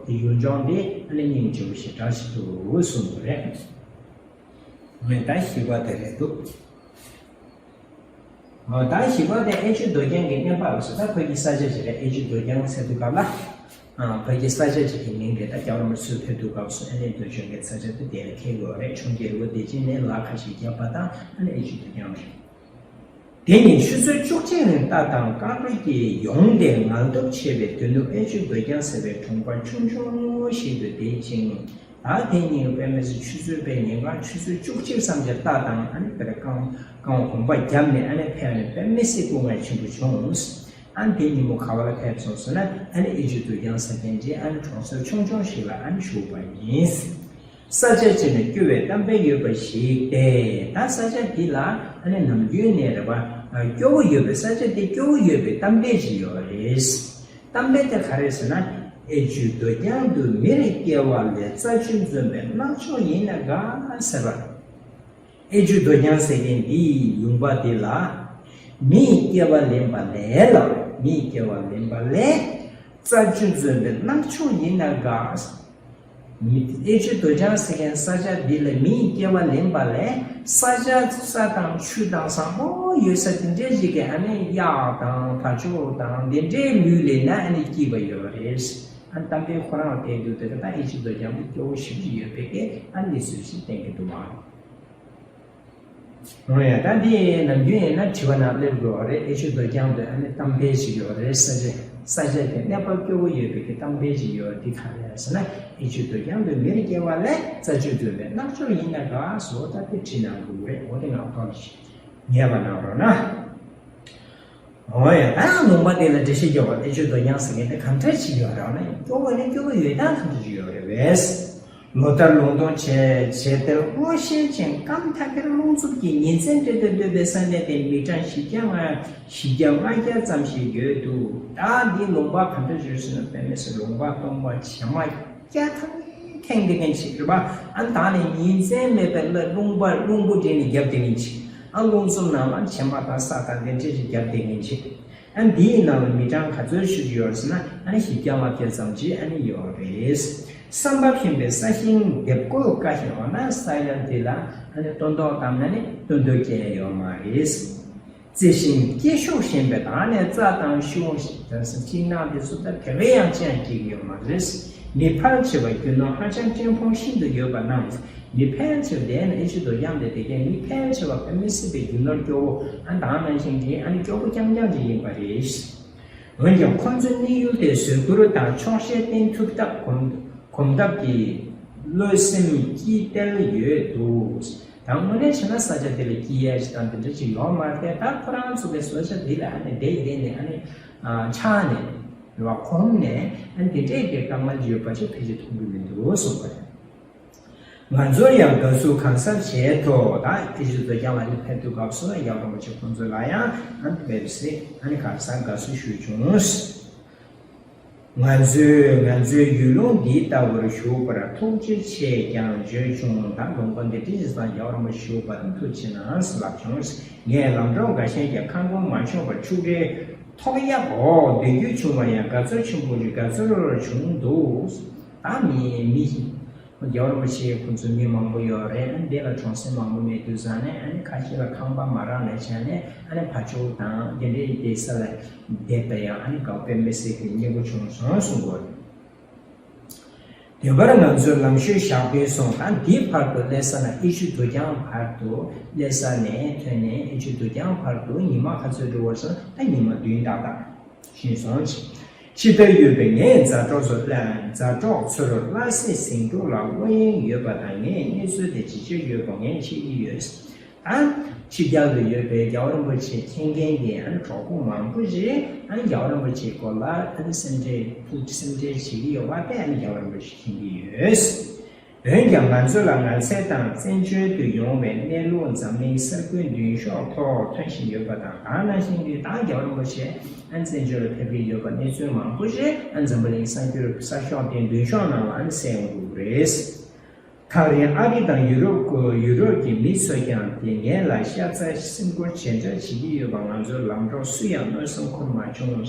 དེ་ཡུལ་ལྗོངས་དེ་ཨ་ནི་སྙིང་རྗེ་པོ་ཞེ་དྲག་ཞིག་འདུག་གསུངས་པ་རེད། ངས་ད་ཞིབ་པ་དེ་རེད་འདུག་ད་ཞིབ་པ་དེ་ཨེ་ཆོས་རྡོ་རྐྱང་གི་གནས་བབ་སུ་ད་ཁོ་གི་ས་ཆ་ཞིག་རེད། ཨེ་ཆོས་རྡོ་རྐྱང་ཟེར་དུས་སྐབས་ལ། ཨ། ཕ་གི་ས་ཆ་ཅིག་གི་མིང་རེད། ད་རྒྱལ་བ་རིན་པོ་ཆེ་ཕེབས་དུས་སྐབས་སུ་ཨ་ནི་རྡོ་རྐྱང་གི་ས་ཆ་དེ་དེ་ལ་འཁེལ་དགོས་རེད། གྲོང་ཁྱེར་རི་བོ་བདེ་ཆེན་ནས་ལ་ཁ་ཤས་བརྒྱབ་པ་དང་ཨ་ནི་ཨེ་ཆོས་རྡོ་རྐྱང་རེད། དེ་ནི་ཆུ་ཚོད་བཅུ་གཅིག་རིང་རྟ་དང་རྐང་འགྲོས་ཀྱིས་ཡོང་སྟེ་ངལ་དུབ་ཆེ་བའི་དོན་དུ་ཨེ་ཆོས་རྡོ་རྐྱང་ཟེར་བའི་གྲོང་པ་ཆུང་ཆུང་ཞིག་ཏུ་བསྡད་ཅིང་། ད་དེ་ཉིན་དཔེ་མི་སྲིད་ཆུ་ཚོད་དཔེ་ཉིན་གང་ཆུ་ཚོད་བཅུ་གཅིག་ཙམ་གྱི་རྟ་དང་ཨ་ནི་དཔེར་རྐང་རྐང་གོམ་པ་བརྒྱབ་ནས་ཨ་ནི་ཕེབས་ནས་དཔེ་མི་སྲིད་སྐུ་ངལ་ཆེན་པོ་བྱུང་། ཨ་ནི་དེ་ཉིན་མོ་ག་བ་ལ་ཕེབས་སོང་ཟེར་ན་ཨ་ནི་ཨེ་ཆོས་རྡོ་རྐྱང་ཟེར་མཁན་དེ་ཨ་ནི་གྲོང་གསེབ་ཆུང་ཆུང་ཞིག་ལ་ཨ་ནི་བཞུགས་པ་ཡིན། ས་ཆ་ཅིག་ནི་སྐྱོ་བའི་གཏམ་དཔེ་ཡོད་པ་ཞིག་སྟེ། ད་ས་ཆ་འདི་ལ་ཨ་ནི་ནམ་རྒྱུན་ནས་རེད་པ། སྐྱོ་བོ་ཡོད་པའི་ས་ཆ་འདི་སྐྱོ་བོ་ཡོད་པའི་གཏམ་དཔེ་ཞིག་ཡོད་རེད། གཏམ་དཔེ་དེ་ག་རེ་ཟེར་ན། ཨེ་ཆོས་རྡོ་རྐྱང་དུ་མིར་སྐྱེ་བ་ལས་རྩྭ་ཆུ་འཛོམས་པའི་གནག་ཕྱོགས་ཡིན་ན་དགའ་ཟེར་བ། ཨེ་ཆོས་རྡོ་རྐྱང་ཟེར་མཁན་འདིའི་ལུང་པ་འདི་ལ། མིའི་སྐྱེ་བ་ལེན་པ་ལས་ལ། མིའི་སྐྱེ་བ་ལེན་པ་ལས། རྩྭ་ཆུ་འཛོམས་པའི་གནག་ཕྱོགས་ཡིན་ན་དགའ། མི་ཨེ་ཆོས་རྡོ་རྐྱང་ཟེར་མཁན་ས་ཆ་འདི་ལ་མིའི་སྐྱེ་བ་ལེན་པ་ལས་ས་ཆ་ས་དང་ཆུ་དང་བཟང་པོ་ཡོད་ས་དེ་འདྲའི་ཞིག་གི་ཨ་ནི་གཡག་དང་བ་ཕྱུགས་དང་དེ་འདྲའི་ལུས་ལེན་ན་ཨ་ནི་སྐྱིད་པ་ཡོད་རེད། ཨ་ནི་གཏམ་དཔེ་ཁོ་རང་བལྟས་དུས་དེ་ག་ད་ཨེ་ཆོས་རྡོ་རྐྱང་དེ་སྐྱོ་བོ་ཞེ་པོ་ཅིག་ཡོད་པའི་སྐད་ཨ་ནི་ཚོས་ཞིག་བསྟན་གྱི་འདུག་མ། འོ་ཡ། ད་འདི་ནམ་རྒྱུན་ཡིན་ན་དྲི་བ་ནང་སླེབས་དགོས་པ་རེད། ཨེ་ཆོས་རྡོ་རྐྱང་དུ་ཨ་ནི་གཏམ་དཔེ་ཞིག་ཡོད་རེད། ས་ཆ་ས་ཆ་དེ་གནས་བབ་སྐྱོ་བོ་ཡོད་པའི་གི་གཏམ་དཔེ་ཞིག་ཡོད། འདི་ག་རེ་རེད་ཟེར་ན། ཨེ་ཆོས་རྡོ་རྐྱང་དུ་མིར་སྐྱེ་བ་ལས་རྩྭ་ཆུ་འཛོམས་པའི་གནག་ཕྱོགས་ཡིན་ན་དགའ་བཟོ་ལྟ་དེ་བྲིས་གནང་དགོས་རེད། འོ་དེ་ང་ཐོག་ནས་ཞིག་ཉན་པ་གནང་རོགས་གནང་། འོ་ཡ། ད་ལུང་པ་དེ་ལ་འགྲེལ་བཤད་རྒྱག་པ་ཨེ་ཆོས་རྡོ་རྐྱང་ཟེར་མཁན་དེ་གང་འདྲ་ཞིག་ཡོད་རེད་ན། སྐྱོ་བོ་ནི་སྐྱོ་བོ་ཡོད་སྟངས་གང་འདྲ་ཞིག་ཡོད་རེད་བས། ལོ་ལྟར་ལུང་སྟོང་བྱས་བྱས་དེར་སྔོ་ཤལ་ཅན་སྐམ་ཐག་གེར་རླུང་འཚུབ་ཀྱིས་ཉིན་མཚན་སྦྲེལ་དུ་སྡོད་པའི་ས་གནས་དེ་མི་གྲངས་བཞི་བརྒྱ་ལྔ་བཞི་བརྒྱ་ལྔ་བརྒྱ་ཙམ་ཞིག་ཡོད་འདུག་ད་འདི་ལུང་པ་གང་འདྲ་ཞིག་ཟེར་ན། དཔེ་མི་སྲིད་ལུང་པ་སྟོང་པ་བྱེ་མ་སྐྱ་ཐང་ཁེངས་བསྡད་མཁན་ཞིག་རེད་པ། ཨ་ནི་ད་ནི་ཉིན་མཚན་མེད་པའི་ལ་རླུང་པ་རླུང་བུ་འདྲེན་ནས་བརྒྱབ་བསྡད་མཁན་ཞིག་ཨ་རླུང་འཚུབ་ནང་ལ་བྱེ་མ་དང་ས་དང་དེ་འདྲས་ཞིག་བརྒྱབ་བསྡད་མཁན་ཞིག་ཨ་ནི་འདིའི་ནང་ལ་མི་གྲངས་ག་ཚོད་ཞིག་ཡོད་ཟེར་ན། ཨ་ནི་བཞི་བརྒྱ་ལྔ་བརྒྱ་ཙམ་ཞིག་ཨ་ནི་ཡོད་རེད། ས་འབབ་ཞིང་པའི་ས་ཞིང་འདེབས་བཀོལ་དཀའ་ཞིང་། འོ་ན་ས་ཡ་འདི་ལ་ཨ་ནི་སྟོན་ཐོག་བཏང་ན་ནི་སྟོན་ཐོག་སྐྱེལ་ཡོད་མ་རེད། རྩི་ཤིང་སྐྱེ་ཤུགས་ཞན་པའི་ད་ནས་རྩྭ་དང་ཤིང་ཤིང་ནགས་དེ་ཚོ་ད་དེ་བས་ཡང་ཅི་ཡང་སྐྱེ་གི་ཡོད་མ་རེད། མི་ཕལ་ཆེ་བ་རྒྱུ་ནོར་ཧ་ཅང་ཕྲན་བུ་ཤིན་ཏུ་ཡོད་པ་རྣམས། མི་ཕལ་ཆེ་བ་དེ་ནི་ཨེ་ཆོས་རྡོ་རྐྱང་དེ་དེ་གའི་མི་ཕལ་ཆེ་བ་དཔེ་མི་སྲིད་པའི་རྒྱུ་ནོར་སྐྱོ་བོ་ཨ་ནི་དང་ནང་བཞིན་གྱི་ཨ་ནི་སྐྱོ་བོ་རྐྱང་རྐྱང་ཅིག་ཡིན་པ་རེད། འོན་ཀྱང་ཁོ་ཚོའི་གནས་ཡུལ་དེ་ཟུར་བཀོལ་དང་ཆོག་ཤེས་བསྟེན་ཐུབ་སྟབས་གོམ་གོམ་སྟབས་ཀྱིས་བློ་སེམས་སྐྱིད་དལ་ཡོད་འདུག་ད་དངོས་གནས་བྱས་ན་ས་ཆ་དེ་ལ་སྐྱིད་ཡ་ཞིག་དང་དེ་འདྲ་ཅིག་ཡོད་མ་རེད་དེ། ད་ཁོ་རང་ཚོ་གི་ས་ཆ་དེ་ལ་ཨ་ནི་བསྡད་བསྡད་ནས་ཨ་ནི་ཆགས་ནས་རེད་པ། གོམས་ནས་ཨ་ནི་དེ་འདྲས་ཀྱི་དཀའ་ངལ་ཡོད་པ་ཞིག་ཕལ་ཆེར་མཐོང་གི་མི་འདུག་གསུངས་པ་རེད། ང་ཚོར་ཡང་དགའ་བསུ་གང་གསར་བྱས་ཐོག་ད་ཨེ་ཆོས་རྡོ་རྐྱང་ལ་ནི་ཕེབས་དུས་སྐབས་སུ་རྒྱལ་བ་རིན་པོ་ཆེ་ཁོང་ཚོ་ལ་ཡང་ཨ་ནི་ཕེབས་སེ་ཨ་ནི་གང་གསར་དགའ་བསུ་ཞུས་བྱུང་། ང་ཚོས་ང་ཚོའི་ཡུལ་ལུང་འདི་ལྟ་བུར་བཞུགས་པར་ཐུགས་རྗེ་ཆེ་ཀྱང་བརྗོད་བྱུང་། ད་ལུང་པ་འདི་འདྲ་ཞིག་སང་རྒྱལ་བ་རིན་པོ་ཆེ་བཞུགས་པར་ཐུགས་རྗེ་གནང་ལབ་བྱུང་། ངས་ལམ་འགྲོ་འགའ་ཤས་ཀྱི་ཁང་ཁུང་མ་བྱུང་བར་ཕྱུགས་རའི་ཐོག་གཡབ་འོག་སྡོད་རྒྱུ་བྱུང་བ་ཡང་དགའ་ཚོར་ཆེན་པོ་རེད། དགའ་ཚོར་བྱུང་འདུག་ད་མི་མི་རྒྱལ་བ་རིན་པོ་ཆེ་ཁོང་ཚོ་མི་མང་པོ་ཡོད་རེད། ཨ་ནི་འདི་ལ་གྲོང་གསེབ་མང་པོ་མེད་དུས་ཙང་ནས་ཨ་ནི་ཁ་ཤས་ལ་ཁང་པ་མ་རག་ནས་བྱས་ནས་ཨ་ནི་ཕར་ཕྱོགས་དང་དེ་འདྲའི་བསྡད་ས་ལ་བསྡད་པ་ཡང་ཨ་ནི་དགའ་པོ་དཔེ་མི་སྲིད་ཀྱི་སྙིང་པོ་བྱུང་སོང་གསུང་གི་ཡོད་རེད། དེ་བར་ང་ཚོས་ལམ་ཤོད་བཞག་པའི་སོང་ད་འདིའི་བར་དུ་སླེབས་ས་ན་ཨེ་ཆུ་དུ་རྐྱང་བར་དུ་སླེབས་ས་ནས་ཐོན་ནས་ཨེ་ཆུ་དུ་རྐྱང་བར་དུ་ཉི་མ་ག་ཚོད་འགྲོ་བར་སོང་ད་ཉི་མ་བདུན་ཏག་ཏག་ཕྱིན་སོང་། ཕྱི་ལྟར་ཡོད་པའི་ངའི་མཛའ་གྲོགས་ཚོ་ལ་མཛའ་གྲོགས་ཚོར་སླར་གསོ་ཟིང་འཁྲུག་ལ་བློ་གཡེང་ཡོད་པ་དང་ངས་གནས་ཚུལ་དེ་ཇི་ཆེར་ཡོད་པ་ངས་ཤེས་ཀྱི་ཡོད། ད་ཕྱི་རྒྱལ་དུ་ཡོད་པའི་རྒྱལ་བ་རིན་པོ་ཆེ་མཁྱེན་མཁན་གྱི་ཨ་ནི་གྲོགས་པོ་མང་པོ་ཞིག་ཨ་ནི་རྒྱལ་བ་རིན་པོ་ཆེའི་སྐོར་ལ་ཨ་ནི་སེམས་ཁྲལ་ཐུགས་སེམས་ཁྲལ་བྱེད་ཀྱི་ཡོད་པ་དེ་ཨ་ནི་རྒྱལ་བ་རིན་པོ་ཆེ་མཁྱེན་གྱི་ཡོད། འོན་ཀྱང་ང་ཚོ་ལ་ངལ་རྩོལ་དང་བཙན་བྱོལ་དུ་ཡོང་བའི་གནས་ལུགས་འཛམ་གླིང་ས་ཁུལ་མདུན་ཤོག་ཐོག་ཐོན་བཞིན་ཡོད་པ་དང་ད་ནང་བཞིན་གྱི་ད་རྒྱལ་བ་རིན་པོ་ཆེ་ཨ་ནི་བཙན་བྱོལ་ལ་ཕེབས་ཀྱི་ཡོད་པ་གནས་ཚུལ་མང་པོ་ཞིག་ཨ་ནི་འཛམ་བུ་གླིང་གསར་འགྱུར་གསར་ཤོག་དེ་མདུན་ཤོག་ནང་ལ་ཨ་ནི་གསལ་ཡོང་གི་རེད། ཐག་རིང་ཨ་རི་དང་ཡུ་རོབ་ཀྱི་ཡུ་རོབ་ཀྱི་མི་ཚོས་ཀྱང་དེ་ངེད་ལ་ཤ་ཚ་སེམས་ཁུར་ཇི་འདྲ་བྱེད་ཀྱི་ཡོད་པ་ང་ཚོའི་ལམ་གྲོགས་སུ་ཡང་མནོ་བསམ་འཁོར་མ་བྱུང་།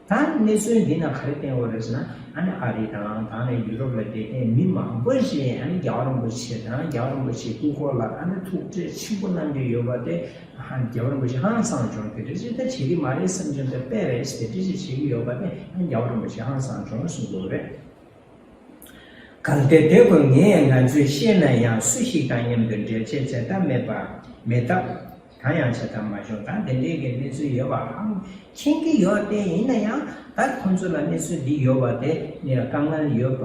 ད་གནས་ཚུལ་འདི་ན་ག་རེ་བསྟན་ཡོད་རེད་ཟེར་ན་ཨ་ནི་ཨ་རི་དང་ད་ནི་ཡུ་རོབ་ལ་བསྡད་མཁན་མི་མང་པོ་ཞིག་ཨ་ནི་རྒྱལ་བ་རིན་པོ་ཆེ་དང་རྒྱལ་བ་རིན་པོ་ཆེའི་སྐུ་འཁོར་ལ་ཨ་ནི་ཐུགས་ཁྲལ་ཆེན་པོ་གནང་གི་ཡོད་པ་དེ་ཧ་རྒྱལ་བ་རིན་པོ་ཆེ་ཧང་སང་བྱུང་། དེ་འདྲ་ཞིག་ད་བྱེད་ཀྱི་མ་རེད་བསམ་བྱུང་། ད་དཔེ་རེད་དེ་འདྲ་ཞིག་བྱེད་ཀྱི་ཡོད་པ་དེ་ཨ་ནི་རྒྱལ་བ་རིན་པོ་ཆེ་ཧང་སང་བྱུང་གསུང་གི་ཡོད་རེད། གལ་ཏེ་དེ་ཁོ་ངས་ང་ཚོས་ཤེས་ན་ཡང་སུ་ཞིག་དང་མཉམ་དུ་འབྲེལ་བྱེད་བྱེད་ཐབས་མེད་པ་མེད་སྟབས་ད་ཡང་བྱེད་ཐབས་མ་བྱུང་། ད་འདི་འདྲའི་གི་གནས་ཚུལ་ཡོད་པའང་མཁྱེན་གྱི་ཡོད་དེ་ཡིན་ན་ཡང་ད་ཁོང་ཚོ་ལ་གནས་ཚུལ་འདི་ཡོད་པ་དེ་ནི་དཀའ་ངལ་ཡོད་པ་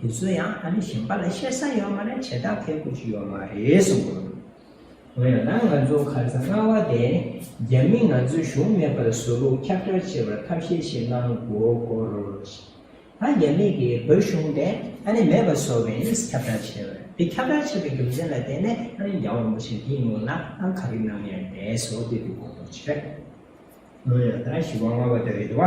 དེ་ཚོ་ཡང་ཨ་ནི་གཞན་པ་ལ་བཤད་ས་ཡོད་མ་རེད། བྱེད་ཐབས་ཁེ་པོ་ཅིག་ཡོད་མ་རེད་གསུངས་པ་རེད། འོན་ཡང་ན་ང་ཚོ་ཁ་སང་ལྔ་པ་དེ་རྒྱ་མིས་ང་ཚོའི་གཞུང་མེད་པར་བཟོ་ལུགས་ཁྱབ་བསྒྲགས་བྱེད་པར་ཐབས་ཤེས་ཤིག་གནང་དགོས་སྐོར། ད་རྒྱ་མི་གིས་བོད་གཞུང་དེ་ཨ་ནི་མེད་པ་བཟོ་བའི་ཁྱབ་བསྒྲགས་བྱས་པ་རེད། དེ་ཁྱབ་བསྒྲགས་བྱས་པའི་རྒྱུ་མཚན་ལ་བརྟེན་ནས་ཨ་ནི་རྒྱལ་བ་རིན་པོ་ཆེ་འདིའི་ངོས་ལ་ཨ་ག་རེ་གནང་ཡང་འདས་སོ་དེ་དུས་གོ་དོན་བྱས། འོ་ཡ་ད་ཞི་བ་ལྔ་པ་དེ་རེད་དོ།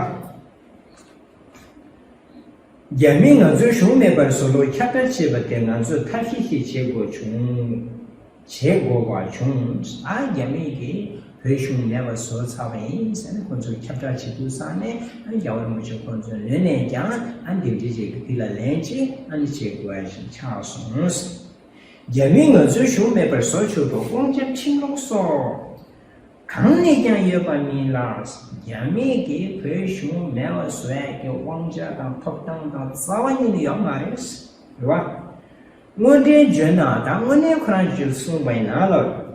རྒྱ་མིས་ང་ཚོའི་གཞུང་མེད་པར་བཟོ་ལུགས་ཁྱབ་བསྒྲགས་བྱས་པ་དེ་ང་ཚོས་ཐབས་ཤེས་ཤིག་བྱེད་དགོས་བྱུང་། བྱེད་དགོས་པ་བྱུང་། ཨ་རྒྱ་མི་གིས་བོད་གཞུང་མེད་པར་བཟོ་ཚར་བ་ཡིན་ཟེར་ནས་ཁོང་ཚོས་ཁྱབ་བསྒྲགས་བྱེད་དུས་ཙང་ནས་ཨ་རྒྱལ་བ་རིན་པོ་ཆེ་ཁོང་ཚོའི་ངོས་ནས་ཀྱང་ཨ་འདི་འདྲ་ཞིག་འདི་ལ་ལན་ཅིག་ཨ་ནི་བྱེད་དགོས་ཡ་ཞིག་ཆགས་སོང་། རྒྱ་མིས་ང་ཚོའི་གཞུང་མེད་པར་བཟོ་ཆོག་པའི་དབང་ཆ་ཁྲིམས་ལུགས་སོགས་གང་ནས་ཀྱང་ཡོད་པ་མིན་ལ། རྒྱ་མི་གིས་བོད་གཞུང་མེད་པར་བཟོ་ཡ་གི་དབང་ཆ་དང་ཐོབ་ཐང་དང་རྩ་བ་ཉིད་ནས་ཡོད་མ་རེད། རེད་བ། དངོས་འབྲེལ་བརྗོད་ན་ད་དངོས་གནས་ཁོ་རང་ཚོས་གསུངས་པ་ཡིན་ན་ལ།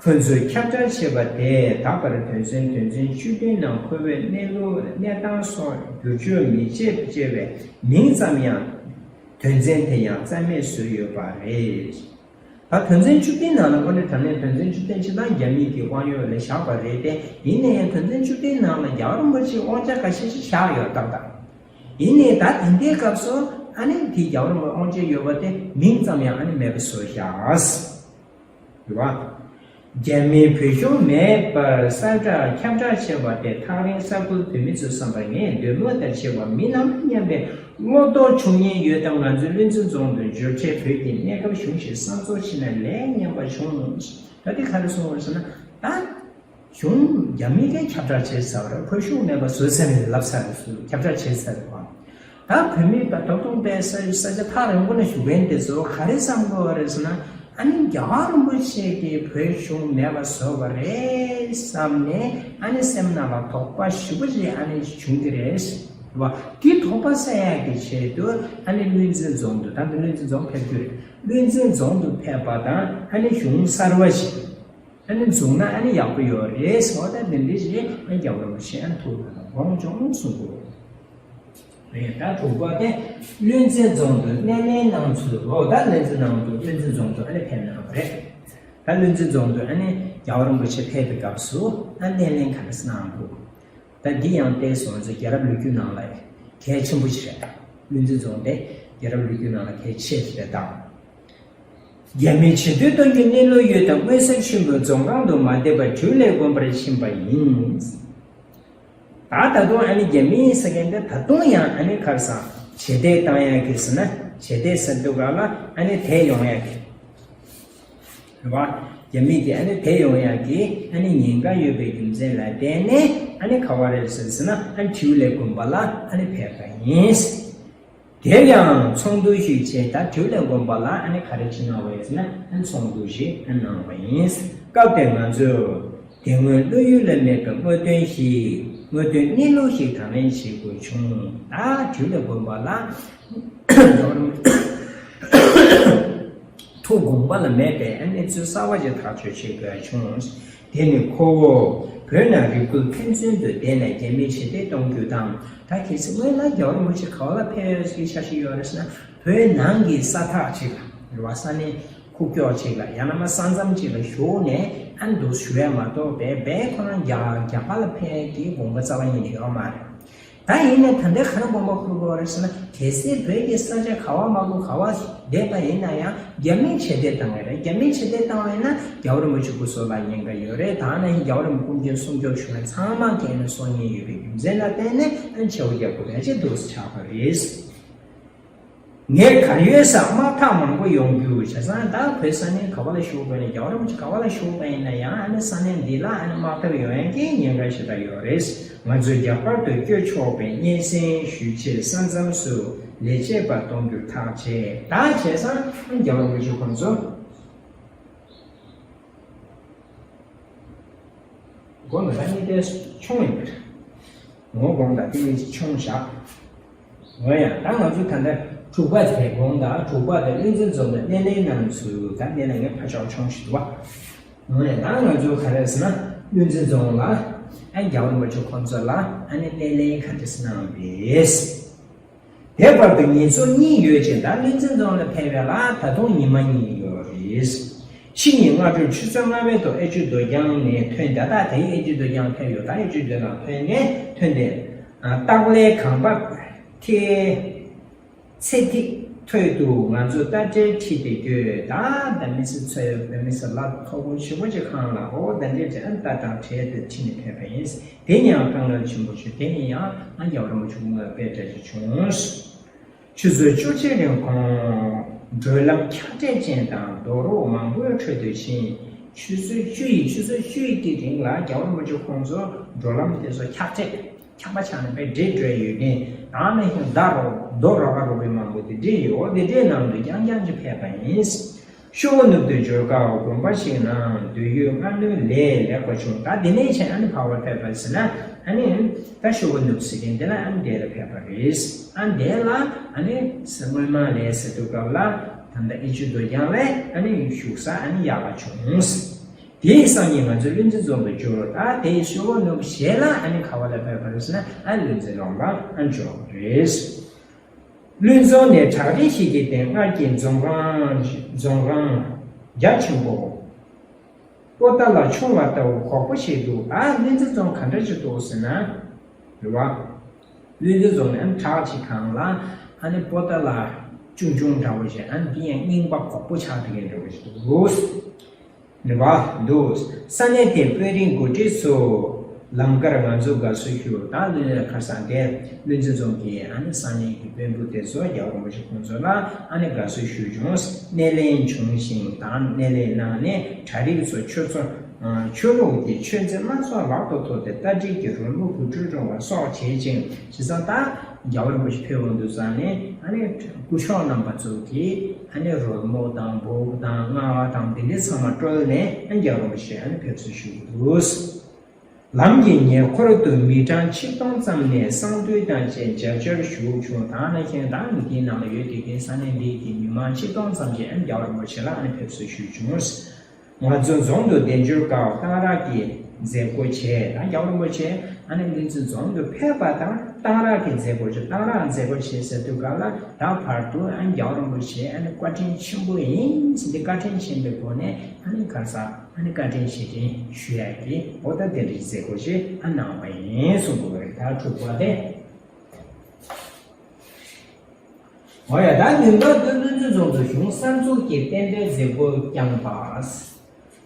ཁོ་ཚོས་ཁྱབ་བསྒྲགས་བྱས་པ་དེས་ད་བར་དོན་ཚན་དོན་ཚན་བཅུ་བདུན་ནང་འཁོད་པའི་གནས་ལུགས་གནས་སྟངས་སོགས་བསྒྱུར་བཅོས་མི་བྱེད་ཅེས་པའི་མིང་ཙམ་ཡང་དོན་ཚན་དེ་ཡང་རྩ་མེད་བཟོས་ཡོད་པ་རེད། ད་དོན་ཚན་བཅུ་བདུན་ནང་ལ་དངོས་གནས་དྲང་གནས་དོན་ཚན་བཅུ་བདུན་སྤྱིར་བཏང་རྒྱ་མི་གི་དབང་ཡོད་ལ་བཞག་པ་རེད་དེ་ཡིན་ན་ཡང་དོན་ཚན་བཅུ་བདུན་ནང་ལ་རྒྱལ་བ་རིན་པོ་ཆེའི་དབང་ཆ་ཁ་ཤས་ཤིག་བཞག་ཡོད་ཏག་ཏག་ཡིན་ནའི་ད་དེ་འདྲའི་སྐབས་སུ་ཨ་ནི་དེ་རྒྱལ་བ་རིན་པོ་དབང་ཆ་ཡོད་པ་དེ་མིང་ཙམ་ཡང་ཨ་ནི་མེད་པ་བཟོས་བཞག་རེད་བ། རྒྱ་མིས་བོད་གཞུང་མེད་པར་གསལ་བསྒྲགས་ཁྱབ་བསྒྲགས་བྱས་པ་དེ་ཐག་རིང་ས་ཁུལ་བོད་མི་ཚོའི་བསམ་པར་ངས་འདོད་མོས་ལྟར་བྱས་པ་མིན་ནམ་སྙམ་པའི་བློ་དོགས་བྱུང་ཉེན་ཡོད་སྟབས་ང་ཚོས་བློན་རྩེ་རྫོང་དུ་འབྱོར་འཕྲལ་བོད་ཀྱི་གནས་སྐབས་གཞུང་ཞིག་བསམ་ཚོར་བྱས་ན་ལེགས་སྙམ་པ་བྱུང་། ད་དེ་ག་རེ་གསུངས་པ་རེད་ཟེར་ན་ད། གཞུང་རྒྱ་མི་གིས་ཁྱབ་བསྒྲགས་བྱས་ཚར་བ་རེད། བོད་གཞུང་མེད་པ་བཟོས་ཚར་རེད། ལབ་ཚར་རེད། ཁྱབ་བསྒྲགས་བྱས་ཚར་རེད་བ། ད་བོད་མི་པ་ཐོབ་ཐང་པའི་ས་ས་ཆ་ཐག་རིང་པོ་ན་བཞུགས་མཁན་དེ་ཚོ་ག་རེ་བསམ་གྱི་ཡོད་རེད་ཟེར་ན་ཨ་ནི་རྒྱལ་བ་རིན་པོ་ཆེ་གིས་བོད་གཞུང་མེད་པ་བཟོས་པ་རེད་བསམ་ནས་ཨ་ནི་སེམས་ནང་ལ་དོགས་པ་ཞེ་པོ་ཅིག་ཨ་ནི་བྱུང་གི་རེད་བ། དེ་དོགས་པ་སེལ་ཡག་གི་ཆེད་དུ་ཨ་ནི་བློན་རྩེ་རྫོང་དུ་ད་འདི་བློན་རྩེ་རྫོང་ཕེབས་རྒྱུ་རེད། བློན་རྩེ་རྫོང་དུ་ཕེབས་པ་དང་ཨ་ནི་གཞུང་གསར་བ་ཞིག་ཨ་ནི་འཛུགས་ན་ཨ་ནི་ཡག་པོ་ཡོད་རེད་ཟེར་བ་དང་དེ་འདྲ་ཞིག་ཨ་ནི་རྒྱལ་བ་རིན་པོ་ཆེ་ཨ་ནི་ཐུགས་ལ་དགོངས་བྱུང་གསུང་གི་རེད། ད་དྲུག་པ་དེ་བློན་རྩེ་རྫོང་དུ་སྣེ་ལེན་གནང་ཚུལ་ལོ། ད་བློན་རྩེ་ནང་དུ་བློན་རྩེ་རྫོང་དུ་ཨ་ནི་ཕེབས་གནང་བ་རེད། ད་བློན་རྩེ་རྫོང་དུ་ཨ་ནི་རྒྱལ་བ་རིན་པོ་ཆེ་ཕེབས་པའི་སྐབས་སུ་ཨ་སྣེ་ལེན་ག་རེ་གནང་འདུག་ད་འདི་ཡང་བལྟས་སོང་ཙང་རྒྱལ་རབས་ལོ་རྒྱུས་ནང་ལ་གལ་ཆེན་པོ་ཞིག་རེད། བློན་རྩེ་རྫོང་དེ་རྒྱལ་རབས་ལོ་རྒྱུས་ནང་ལ་གལ་ཆེ་ཞིག་རེད་ད། རྒྱ་མིས་ཇུས་འདོན་གཏོང་རྒྱུའི་གནས་ལུགས་ཡོད་དང་མངོན་གསལ་ཆེན་པོས་རྫོང་ཁང་དུ་མ་བསྡད་པར་འཕྲུལ་ལས་དགོན་པར་ཕྱིན་པ་ཡིན། ད་ད་དུང་ཨ་ནི་རྒྱ་མི་ཟེར་མཁན་དེ་ད་དུང་ཡང་ཨ་ནི་ག་རེ་ཟེར་ཞི་བདེ་བཏང་ཡག་གི་ཟེར་ན་ཞི་བདེ་ཟེར་དུས་སྒང་ལ་ཨ་ནི་དེ་ཡོང་ཡག་གི་རེད་བ། རྒྱ་མི་དེ་ཨ་ནི་དེ་ཡོང་ཡག་གི་ཨ་ནི་ཉེན་ཁ་ཡོད་པའི་རྒྱུ་མཚན་ལ་བརྟེན་ནས་ཨ་ནི་ག་བ་རེད་ཟེར་ཟེར་ན་ཨ་ནི་ཏྲེ་ལི་དགོན་པ་ལ་ཨ་ནི་ཕེབས་པ་ཡིན། དེར་ཡང་ཚོགས་འདུ་ཞིག་བྱས། ད་ཏྲེ་ལི་དགོན་པ་ལ་ཨ་ནི་ག་རེ་བྱེད་གནང་བ་ཡིན་ཟེར་ན་ཨ་ནི་ཚོགས་འདུ་ཞིག་ཨ་གནང་བ་ཡིན། སྐབས་དེར་ང་ཚོས་དེ་སྔོན་བློ་ཡུལ་ལ་མེད་པའི་དངོས་དོན་ཞིག་དངོས་དོན་གནས་ལུགས་ཤིག་དང་ལེན་བྱེད་དགོས་བྱུང་། ད་ཏྲེ་ལི་དགོན་པ་ལ་ཐུགས་དགོངས་པ་ལ་མེད་པའི་ཨ་གནས་ཚུལ་གསར་པ་ཞིག་ཐག་གཅོད་བྱེད་དགོས་བྱུང་། དེ་ནི་ཁོ་བོ་བོད་ནང་རེ་སྐུལ་ཕན་ཚུན་དུ་བསྡད་ནས་རྒྱ་མིར་ཞི་བདེ་གཏོང་རྒྱུ་དང་། ད་གལ་སྲིད་སྔོན་ལ་རྒྱལ་བ་རིན་པོ་ཆེ་ག་བ་ལ་ཕེབས་ཡོད་ཟེར་གྱི་འཆར་གཞི་ཡོད་རེད་ཟེར་ན་བོད་ནང་གི་ས་ཐག་ཅིག་ལ་རེད་བ། ས་གནས་ཁུག་ཀྱོག་ཅིག་ལ་ཡང་ན་མ་ས་མཚམས་ཅིག་ལ་བཞུགས་ནས་ཨ་འདུག་ཞུ་ཡ་མ་གཏོགས་པའི་བས་ཁོ་རང་རྒྱ་རྒྱ་གར་ལ་ཕེབས་ཀྱི་དགོངས་པ་རྩ་བ་ཉིད་ནས་ཡོད་མ་རེད། ད་ཡིན་ནའི་ད་ལྟའི་ག་རེ་དགོངས་པ་ཁུར་དགོས་རེད་ཟེར་ན་གལ་སྲིད་བོད་ཀྱི་ས་ཆ་ག་བ་མ་གོ་ག་བ་བསྡད་པ་ཡིན་ན་ཡང་རྒྱ་མིས་ཞི་བདེ་བཏང་བ་རེད། རྒྱ་མིས་ཞི་བདེ་བཏང་བ་ཡིན་ན་རྒྱལ་བ་རིན་པོ་ཆེ་སྐུ་སྲོག་ལ་ཉེན་ཁ་ཡོད་རེད། ད་ནི་རྒྱལ་བ་རིན་པོ་ཆེ་སྐུ་མཁྱེན་སྲུང་སྐྱོབ་ཞུ་མཁན་ཚང་མ་གིས་ནི་སྲོག་ཉེན་ཡོད་པའི་རྒྱུ་མཚན་ལ་བརྟེན་ནས་ཨ་ནི་བྱེད་སྒོ་རྒྱག་དགོས་པའི་ཅིག་འདུག་སེ་ཆགས་པ་རེད། ངས་གར་ཡོད་ས་དམག་འཐབ་མང་པོ་ཡོང་རྒྱུ་བྱས་ཙང་། ད་བོད་ས་གནས་ག་བ་ལ་བཞུགས་པ་ཡིན་ན་རྒྱལ་བ་རིན་པོ་ཆེ་ག་བ་ལ་བཞུགས་པ་ཡིན་ན་ཡང་ཨ་ནི་ས་གནས་འདི་ལ་ཨ་ནི་དམག་འཐབ་ཡོང་ཡག་གི་ཉེན་ཁ་ཞེ་དྲག་ཡོད་རེད། ང་ཚོས་རྒྱ་གར་དུ་བསྐྱོད་ཆོག་པའི་སྙན་སེང་ཞུ་ཆེད་ས་མཚམས་སུ་ལས་བྱེད་པ་གཏོང་རྒྱུར་ཐག་བཅད། ད་བྱས་ཙང་ཨ་ནི་རྒྱལ་བ་རིན་པོ་ཆེ་ཁོང་ཚོ། དགོངས་དག་ད་ནི་དེ་ཆུང་ཡིན་པ་རེད། ངོ་དགོངས་དག་དེ་ནི་ཆུང་བཞག་འོ་ཡ། ད་ང་ཚོ་ད་ལྟ་དྲུག་པ་དེ་དགོངས་དག་དྲུག་པ་དེ་བློན་འཛིན་རྫོང་དུ་སྣེ་ལེན་གནང་ཚུལ། ད་སྣེ་ལེན་ངས་ཕར་ཕྱོགས་ཆུང་ཞིག་འདུག་བ། འོ་ཡ། ད་ང་ཚོ་ག་རེ་ཟེར་ན་བློན་འཛིན་རྫོང་ལ་ཨ་རྒྱལ་བ་རིན་པོ་ཆེ་ཁོང་ཚོ་ལ་ཨ་ནི་སྣེ་ལེན་ག་འདྲ་ཟེར་གནང་བས། དེ་བར་དུ་ཉིན་ཚོ་གཉིས་ཡོད་ཅིང་། ད་བློན་འཛིན་རྫོང་ལ་ཕེབས་པ་ལ་ད་དུང་ཉི་མ་གཉིས་ཡོད་རེད། ཕྱི་ཉིན་སྔ་དྲོའི་ཆུ་ཚོད་ལྔ་པའི་ཐོག་ཨེ་ཅུ་རྡོ་རྐྱང་ནས་ཐོན། ད་ལྟ་དེ་ཨེ་ཅུ་རྡོ་རྐྱང་ཕེབས་ཡོད། ད་ཨེ་ཅུ་རྡོ་རྐྱང་ཐོན་ནས་ཐོན་ཏེ། སྟག་ལའི་གངས་བབས་ཐེ་ཚེ་ཐིག་ཐོད་དུ་ང་ཚོ་རྟ་དྲེལ་ཁྲིད་དེ་བསྐྱོད། ད་ད་མི་སེར་ཚོས་བོད་མི་སེར་ལ་མཐོ་པོ་ཞེ་པོ་ཅིག་ཁང་ལ་འོ་ད་འདྲས་ཀྱི་ཨ་རྟ་དང་བྲལ་ཏེ་ཁྲིད་ནས་ཕེབས་པ་ཡིན། དེ་ཡང་དཔོན་སློབ་ཆེན་པོ་ཞིག་དེ་ཡིན་ཡང་ཨ་རྒྱལ་བ་རིན་པོ་ཆེ་སྐུ་ངལ་དཔེ་འདྲ་ཞིག་བྱུང་། ཆུ་ཚོད་བཅུ་གཅིག་རིང་ཁོང་བགྲོད་ལམ་འཁྱགས་སྒྲས་ཅན་དང་རྡོ་རོག་མང་པོའི་ཁྲོད་དུ་ཕྱིན། ཆུ་ཚོད་བཅུ་ཡི་ཆུ་ཚོད་བཅུ་ཡི་གི་རིང་ལ་རྒྱལ་བ་རིན་པོ་ཆེ་ཁོང་ཚོ་བགྲོད་ལམ་དེ་ཚོ་འཁྱགས་སྒྲས་འཁྱགས་པ་ཆགས་ནས་དཔེ་འདྲེ་བྲོས་ཡོད་མཁན། ད་ནི་ཤིང་རྡོ་རོག་རྡོ་རོག་རོག་པའི་མང་པོ་དེ་འདྲེ་ཡོད། དེ་འདྲའི་ནང་དུ་རྐྱང་རྐྱང་ཅིག་ཕེབས་པ་ཡིན། ཤོ་བོ་ནུབ་ཏུ་འབྱོར་སྐབས་དགོན་པ་ཞིག་ནང་སྡོད་ཡུལ་སྔ་སྣུར་ལས་ལེགས་པ་བྱུང་། ད་འདི་ནས་བྱས་ཨ་ནི་ཕར་ཕེབས་པ་ཟེར་ན་ཨ་ནི་ད་ཤོ་བོ་ནུབ་ཟེར་མཁན་དེ་ལ་ཨ་ནི་དེ་ལ་ཕེབས་པ་རེད། ཨ་འདི་ལ་ཨ་ནི་སྔོན་མ་ལས་ཟེར་དུས་སྐབས་ལ་ད་ལྟ་ཨེ་ཅུ་རྡོ་རྐྱང་ལས་ཨ་ནི་བཞུགས་ས་ཨ་ནི་ཡག་པ་བྱུང་། དེའི་སང་ཉིན་ང་ཚོ་བློན་འཛིན་རྫོང་དུ་འབྱོར། ད་དེའི་ཤོ་བོ་ནུབ་ཞལ་ལ་ཨ་ནི་ག་བ་ལ་ཕེབས་པ་རེད་ཟེར་ན་ཨ་བློན་འཛིན་རྫོང་ལ་ཨ་འབྱོར་བ་རེད། བློན་རྫོང་ནས་བྲག་རི་ཞིག་གི་སྟེང་སྔར་གྱི་རྫོང་རང་རྫོང་རང་རྒྱ་ཆེན་པོ་པོ་ཏཱ་ལ་ཆུང་བ་ལྟ་བུ་གོག་པོ་ཞིག་འདུག་ཨ་བློན་རྫོང་ག་འདྲ་ཞིག་འདུག་ཟེར་ན། རེད་བ། བློན་རྫོང་ནས་ཨ་ནི་བྲག་ཅིག་སྒང་ལ་ཨ་ནི་པོ་ཏཱ་ལ་ཆུང་ཆུང་འདྲ་བོ་ཞིག་ཨ་ནི་འདི་ཡང་རྙིང་པ་གོག་པོ་ཆགས་བསྡད་མཁན་འདྲ་བོ་ཞིག་འདུག་རེད་བ། འདུག་ས་གནས་དེའི་དཔོན་རིགས་འགོ་ཁྲིད་ཚོ་ལམ་ཁར་ང་ཚོ་དགའ་བསུ་ཞུ། ད་ལོན་ལ་ཁར་སང་དེར་བློན་རྫོང་གི་ཨ་ནི་ས་གནས་ཀྱི་དཔོན་པོ་དེ་ཚོ་རྒྱལ་བ་རིན་པོ་ཆེ་ཁོང་ཚོ་ལ་ཨ་ནི་དགའ་བསུ་ཞུ་བྱུང་། སྣེ་ལེན་བྱུང་ཞིང་། ད་སྣེ་ལེན་གནང་ནས་གྲ་སྒྲིག་ཚོ་ཆོས་ཚོ་ཆོས་ལུགས་ཀྱི་ཆོས་འཛིན་སྣ་ཚོགས་ལག་ཏུ་ཐོགས་ཏེ་རྟ་དྲེལ་གྱི་རོལ་མོ་བུ་ཕྲུག་སྒྲོག་པ་སོགས་བྱེད་ཅིང་། བྱས་ཙང་ད་རྒྱལ་བ་རིན་པོ་ཆེ་ཕེབས་འོང་དུས་ཙང་ནས་ཨ་ནི་སྐུ་ཞབས་རྣམ་པ་ཚོ་གིས་ཨ་ནི་རོལ་མོ་དང་འབོག་དང་རྔ་བ་དང་དེ་འདྲའི་ཚང་མ་དཀྲོལ་ནས་ཨ་རྒྱལ་བ་རིན་པོ་ཆེ་ཨ་ནི་ཕེབས་བསུ་ཞུ་གི་འདུག་ལམ་གྱི་ཉེ་འཁོར་དུ་མི་གྲངས་ཆིག་སྟོང་ཙམ་ནས་གསང་འདུས་དང་བཅས་མཇལ་བཅར་ཞུ་བྱུང་། ད་ནང་བཞིན་ད་མི་དེའི་ནང་ལ་ཡོད་བསྡད་མཁན་ས་གནས་འདི་གི་མི་མང་ཆིག་སྟོང་ཙམ་ཞིག་ཨ་ནི་རྒྱལ་བ་རིན་པོ་ཆེ་ལ་ཨ་ནི་ཕེབས་བསུ་ཞུས་བྱུང་། ང་ཚོ་རྫོང་དུ་གདན་འབྱོར་སྐབས་གཏང་རག་གི་མཛད་སྒོ་བྱས། ད་རྒྱལ་བ་རིན་པོ་ཆེ་ཨ་ནི་བློན་རྫོང་དུ་ཕེབས་པ་དང་གཏང་རག་གི་མཛད་སྒོ་བྱས། གཏང་རག་མཛད་སྒོ་བྱས་ཟེར་དུས་སྐབས་ལ་ད་བར་དུ་ཨ་ནི་རྒྱལ་བ་རིན་པོ་ཆེ་ཨ་ནི་བཀའ་དྲིན་ཆེན་པོ་ཡིན་ཟེར་ཏེ་བཀའ་དྲིན་ཆེན་པོའི་སྒོ་ནས་ཨ་ནི་ག་རེ་ཟེར། ཨ་ནི་བཀའ་དྲིན་རྗེས་དྲན་ཞུ་ཡག་གི་འོ་ད་དེ་འདྲའི་མཛད་སྒོ་ཞིག་ཨ་གནང་བ་ཡིན་གསུང་དགོས་པ་རེད། ད་དྲུག་པ་དེ། འོ་ཡ། ད་ཉིན་དཀར་པོའི་བློན་འཛིན་རྫོང་དུ་གཞུང་གསར་འཛུགས་ཀྱི་རྟེན་འབྲེལ་མཛད་སྒོ་བསྐྱངས་པ།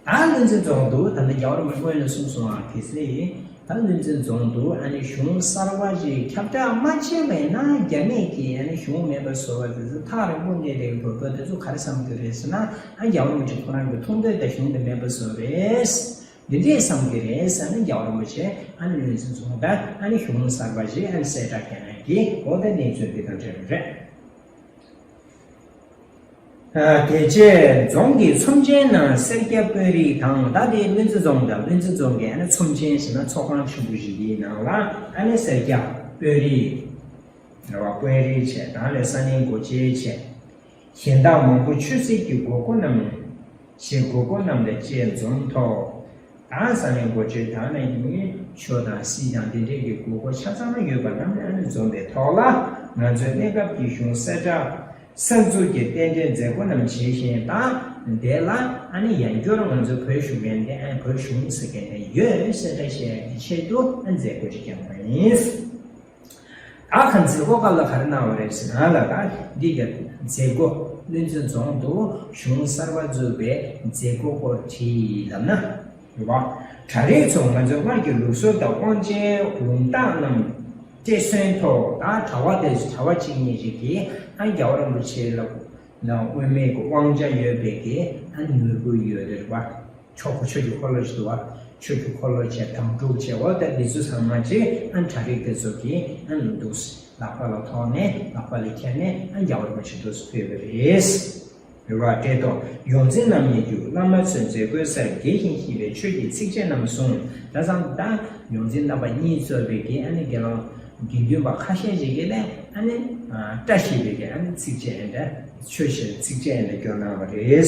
ད་བློན་འཛིན་རྫོང་དུ་ད་ལྟ་རྒྱལ་བ་རིན་པོ་ཆེ་སྔོན་ལ་གསུངས་སོང་བ་གལ་སྲིད་ ད་བློན་རྩེ་རྫོང་དུ་ཨ་ནི་གཞུང་གསར་པ་ཞིག་ཁྱབ་བསྒྲགས་མ་བྱས་པ་ཡིན་ན་རྒྱ་མིས་ཀྱིས་ཨ་ནི་གཞུང་མེད་པ་བཟོ་བ་དེ་ཚོ་ཐག་རིང་པོ་གནས་པའི་བོད་པ་དེ་ཚོ་ག་རེ་བསམ་གྱི་རེད་ཟེར་ན། ཨ་རྒྱལ་བ་རིན་པོ་ཆེ་ཁོ་རང་གི་མཐོང་ཐོས་དང་གཞུང་དེ་མེད་པ་བཟོ་རེད། འདི་འདྲས་བསམ་གྱི་རེད་ཟེར་ནས་རྒྱལ་བ་རིན་པོ་ཆེ་ཨ་ནི་བློན་རྩེ་རྫོང་དང་ཨ་ནི་གཞུང་གསར་པ་ཞིག་ཨ་ནི་གསལ་བསྒྲགས་བྱས་ནས་ཀྱི་འོ་ད་གནས་ཚུལ་འདི་དང་འབྲེལ་བ་རེད། ཨ་དེ་རྗེས་རྫོང་གི་ཚོམས་ཆེན་ནང་སེར་སྐྱ་དཔོན་རིགས་དང་། ད་དེ་བློན་རྩེ་རྫོང་དང་། བློན་རྩེ་རྫོང་གི་ཨ་ནི་ཚོམས་ཆེན་ཟེར་ན་ཚོགས་ཁང་ཆེན་པོ་ཞིག་གི་ནང་ལ་ཨ་ནི་སེར་སྐྱ་དཔོན་རིགས། རེད་བ། དཔོན་རིགས་བྱས། དང་ལས་ས་གནས་འགོ་བྱེད་བྱས། གཞན་དག་མང་པོ་ཆོས་སྲིད་ཀྱི་མགོ་སྐོར་རྣམས། ཞེས་མགོ་སྐོར་རྣམས་ལ་བཅས་འཛོམས་ཐོག་ད་ས་གནས་འགོ་ཁྲིད་དང་ནས་ནི་ཆོས་དང་སྲིད་དང་དེ་འབྲེལ་གྱི་མགོ་སྐོར་ཆ་ཚང་ཡོད་པ་རྣམས་ལ་ཨ་ནི་འཛོམས་པའི་ཐོག་ལ། ང་ཚོའི་གནས་སྐབས་ཀྱི་གཞུང་གསལ་བསྒྲགས་གསར་འཛུགས་ཀྱི་རྟེན་འབྲེལ་མཛད་སྒོ་རྣམས་བྱེད་བཞིན་དང་། དེ་ལ་ཨ་ནི་ཡང་བསྐྱར་ང་ཚོ་བོད་གཞུང་ཡན་ཏན་ཨ་བོད་གཞུང་ཟེར་མཁན་དེ་ཡོད་གསལ་བསྒྲགས་བྱེད་ཡག་གི་ཆེད་དུ་ཨ་མཛད་སྒོ་ཅིག་བསྐྱངས་པ་ཡིན། ད་ག་མཛད་སྒོ་སྐབས་ལ་ག་རེ་གནང་བ་རེད་ཟེར་ན་ལ། ད་འདི་ག་མཛད་སྒོ་བློན་རྩེ་རྫོང་དུ་གཞུང་གསར་པ་འཛུགས་པའི་མཛད་སྒོ་སྐོར་བྲིས་ལབ་ན། རེད་བ། གྲྭ་རིགས་ཚོ་ང་ཚོའི་སྔར་གྱི་ལུགས་སྲོལ་དང་དབང་ཆའི་ལུང་རྟགས་རྣམས་བསྐྱར་གསོའི་ཐོག་ད་གྲྭ་པ་དེ་གྲྭ་པ་གཅིག་གཉིས་ཅིག་གིས་ཨ་རྒྱལ་བ་རིན་པོ་ཆེ་ལ་དབུ་མའི་གི་དབང་ཆ་ཡོད་པའི་གི་ཨ་ནུས་པ་ཡོད་རེད་བ། ཆོས་འཁོར་ཆོས་ཀྱི་འཁོར་ལོ་ཞིག་འདུག་བ། ཆོས་ཀྱི་འཁོར་ལོ་བྱས། དམ་ཕྲུག་བྱས། འོ་ད་འདི་ཚོ་ཚང་མ་བྱས་ཨ་གྲྭ་རིགས་དེ་ཚོ་གིས་ཨ་འདུག་ལག་པ་ལ་ཐོགས་ནས་ལག་པ་ལ་འཁྱེར་ནས་ཨ་རྒྱལ་བ་རིན་པོ་ཆེ་འདུག་ཕེབས་པ་རེད། རེད་བ། བཀྲས་མཐོང་ཡོངས་འཛིན་རྣམ་གཉིས་བརྒྱུད། བླ་མ་ཚོས་མཛད་སྒོའི་སར་དགྱེས་ཤིང་བཞེས་པའི་ཆོས་ཀྱི་ཚིགས་བཅད་རྣམས་གསུངས། ད་ཙམ་ད་ཡོངས་འཛིན་རྣམ་པ་གཉིས་གཙོས་པའི་གི་ཨ་ནི་དགེ་སློང་དགེ་འདུན་པ་ཁ་ཤས་ཤིག་གིས་ནས་ཨ་ནི་བཀྲ་ཤིས་པའི་གི་ཨ་ནི་ཚིགས་བཅད་ཨེ་འདྲ། ཆོས་ཕྱིར་ཚིགས་བཅད་ཨེ་འདྲ་སྐྱོར་གནང་བ་རེད།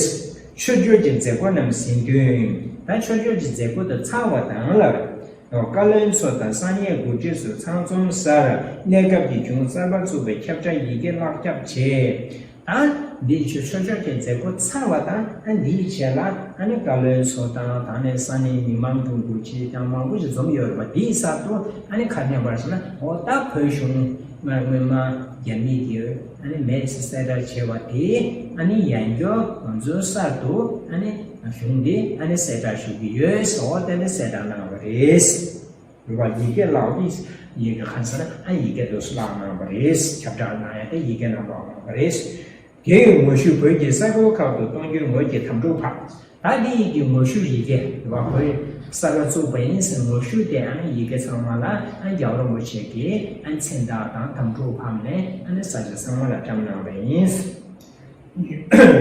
ཆོས་སྐྱོར་གྱི་མཛད་སྒོ་རྣམས་ཟིན་དོན། ད་ཆོས་སྐྱོར་གྱི་མཛད་སྒོ་དེ་ཚར་བ་དང་ལ། བཀའ་བློན་ཚོ་དང་ས་གནས་འགོ་ཁྲིད་ཚོ་ཚང་འཛོམས་སར་གནས་སྐབས་ཀྱི་གཞུང་གསར་པ་བཙུགས་པའི་ཁྱབ་བསྒྲགས་ཡི་གེ་ལག་ཁྱབ་བྱས། ད་འདིའི་ཆོས་ཆོས་ཕྱོགས་ཀྱི་མཛད་སྒོ་ཚར་བ་དང་ཨ་འདིའི་རྗེས་ལ་ཨ་ནི་བཀའ་བློན་ཚོ་དང་། དེ་ནས་ས་གནས་མི་མང་གི་འགོ་ཁྲིད་དང་མང་པོ་ཞིག་འཛོམས་ཡོད་རེད་པ། འདིའི་གསར་དུ་ཨ་ནི་ག་རེ་གནང་བ་རེད་ཟེར་ན། འོ་ད་བོད་གཞུང་སྔར་སྔོན་མ་རྒྱ་མིས་ཀྱིས་ཨ་ནི་མེད་ཟེར་གསལ་བསྒྲགས་བྱས་པ་དེ་ཨ་ནི་ཡང་བསྐྱར་ང་ཚོའི་གསར་དུ་ཨ་ནི་གཞུང་འདི་ཨ་ནི་གསལ་བསྒྲགས་ཞུ་གི་ཡོད་ཟེར། འོ་དེ་ནི་གསལ་བསྒྲགས་གནང་བ་རེད། རེད་བ། ཡི་གེ་ལག་དེ་ཡི་གེ་གང་ཟེར་ན་ཨ་ཡི་གེ་དེ་ཚོ་བཀླགས་གནང་བ་རེད། ཁྱབ་བསྒྲགས་གནང་ཡ་དེ་ཡི་གེ་ནང་བཀླགས་གནང་བ་རེད། དེ་ཡི་ངོ་བཤུས་བོད་ཀྱི་ས་ཁུལ་ཁག་ཏུ་གཏོང་རྒྱུའི་ངོས་ཀྱི་དམ་ཕྲུག་ཕབ། ད་དེ་ཡི་གེ་ངོ་བཤུས་ཡི་གེ་རེད་བ། བོད་གསར་པ་བཙུགས་པ་ཡིན་ཟེར་ངོ་བཤུས་དེ་ཨ་ནི་ཡི་གེ་ཚང་མ་ལ་ཨ་རྒྱལ་བ་རིན་པོ་ཆེ་གི་ཨ་མཚན་རྟགས་དང་དམ་ཕྲུག་ཕབ་ནས་ཨ་ནི་ས་ཆ་ཚང་མ་ལ་བཀྲམ་གནང་བ་ཡིན།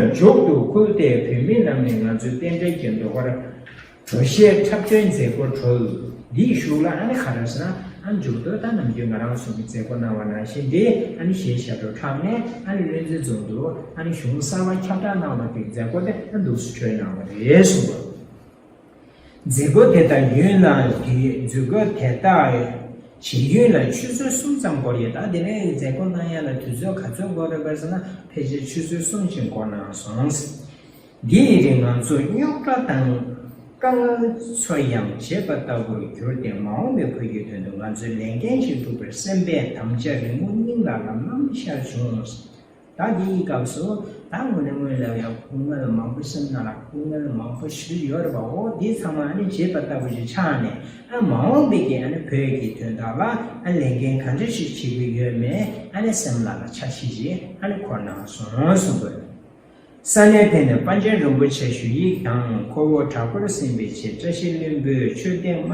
མཇུག་ཏུ་ཁུལ་དེའི་བོད་མི་རྣམས་ནས་ང་ཚོའི་རྟེན་འབྲེལ་གྱི་ཟློས་གར་བྲོ་གཞས་འཁྲབ་སྟོན་མཛད་སྒོ་གྲོལ། འདིའི་གཞུག་ལ་ཨ་ནི་ག་རེ་ཟེར་ན། ཨ་མཇུག་ཏུ་ད་ནམ་རྒྱུན་ང་རང་ཚོ་གི་མཛད་སྒོ་གནང་བ་ནང་བཞིན་དེ་ཨ་ནི་གཞས་ཞབས་བྲོ་འཁྲབ་ནས་ཨ་ནི་བློན་རྩེ་རྫོང་དུ་ཨ་ནི་གཞུང་གསར་པ་ཁྱབ་བསྒྲགས་གནང་བ་གི་མཛད་སྒོ་དེ་ཨ་འདུག་སེ་གྲོལ་གནང་བ་རེད་གསུངས་པ། མཛད་སྒོ་དེ་དག་ཡུན་ལ་དུས། མཛད་སྒོ་དེ་དག་བྱེད་ཡུན་ལ་ཆུ་ཚོད་གསུམ་ཙམ་འགོར་ཡོད། ད་དེ་ནས་མཛད་སྒོ་གནང་ཡ་ལ་དུས་ཚོད་ག་ཚོད་འགོར་རེད་པས་ཟེར་ན། ཕལ་ཆེར་ཆུ་ཚོད་གསུམ་ཞིག་འགོར་གནང་སོང་། འདི་ཡི་རིང་ང་ཚོ་རྙོག་དྲ་དང་དཀའ་ངལ་ཚོ་ཡང་བརྗེད་པ་ལྟ་བུར་གྱུར་ཏེ། མ་འོངས་པའི་བོད་ཀྱི་དོན་དུ་ང་ཚོས་ལས་འགན་ཞིག་སྒྲུབ་པར་སེམས་པའི་དམ་བཅའ་རིང་མོ་སྙིང་ལ་ལམ་ལམ་ཤར་བྱུང་། ད་འདིའི་སྐབས་སུ་ད་དངོས་གནས་དངོས་ལ་ཡང་སྐུ་ངལ་མང་པོ་སེམས་ནང་ལ་སྐུ་ངལ་མང་པོ་ཞིག་ཡོད་རེད་པ། འོ་འདི་ཚང་མ་ཨ་ནི་བརྗེད་པ་ལྟ་བུ་ཞིག་ཆགས་ནས། ཨ་མ་འོངས་པའི་གི་ཨ་ནི་བོད་ཀྱི་དོན་དག་ལ་ཨ་ལས་འགན་ག་འདྲ་ཞིག་བྱེད་ཀྱི་ཡོད་མེད་ཨ་ནི་སེམས་ལ་ལ་འཆར་གཞི་ཞིག་ཨ་ནི་འཁོར་གནང་སོང་གསུངས་དགོས། ས་གནས་དེ་ནས་པཎ་ཆེན་རིན་པོ་ཆེ་ཞུ་ཡིག་དང་། ཁོ་བོ་གྲྭ་སྐོར་ཟིན་པའི་ཆེད་བཀྲ་ཤིས་ལྷུན་པོའི་མཆོད་རྟེན་མ་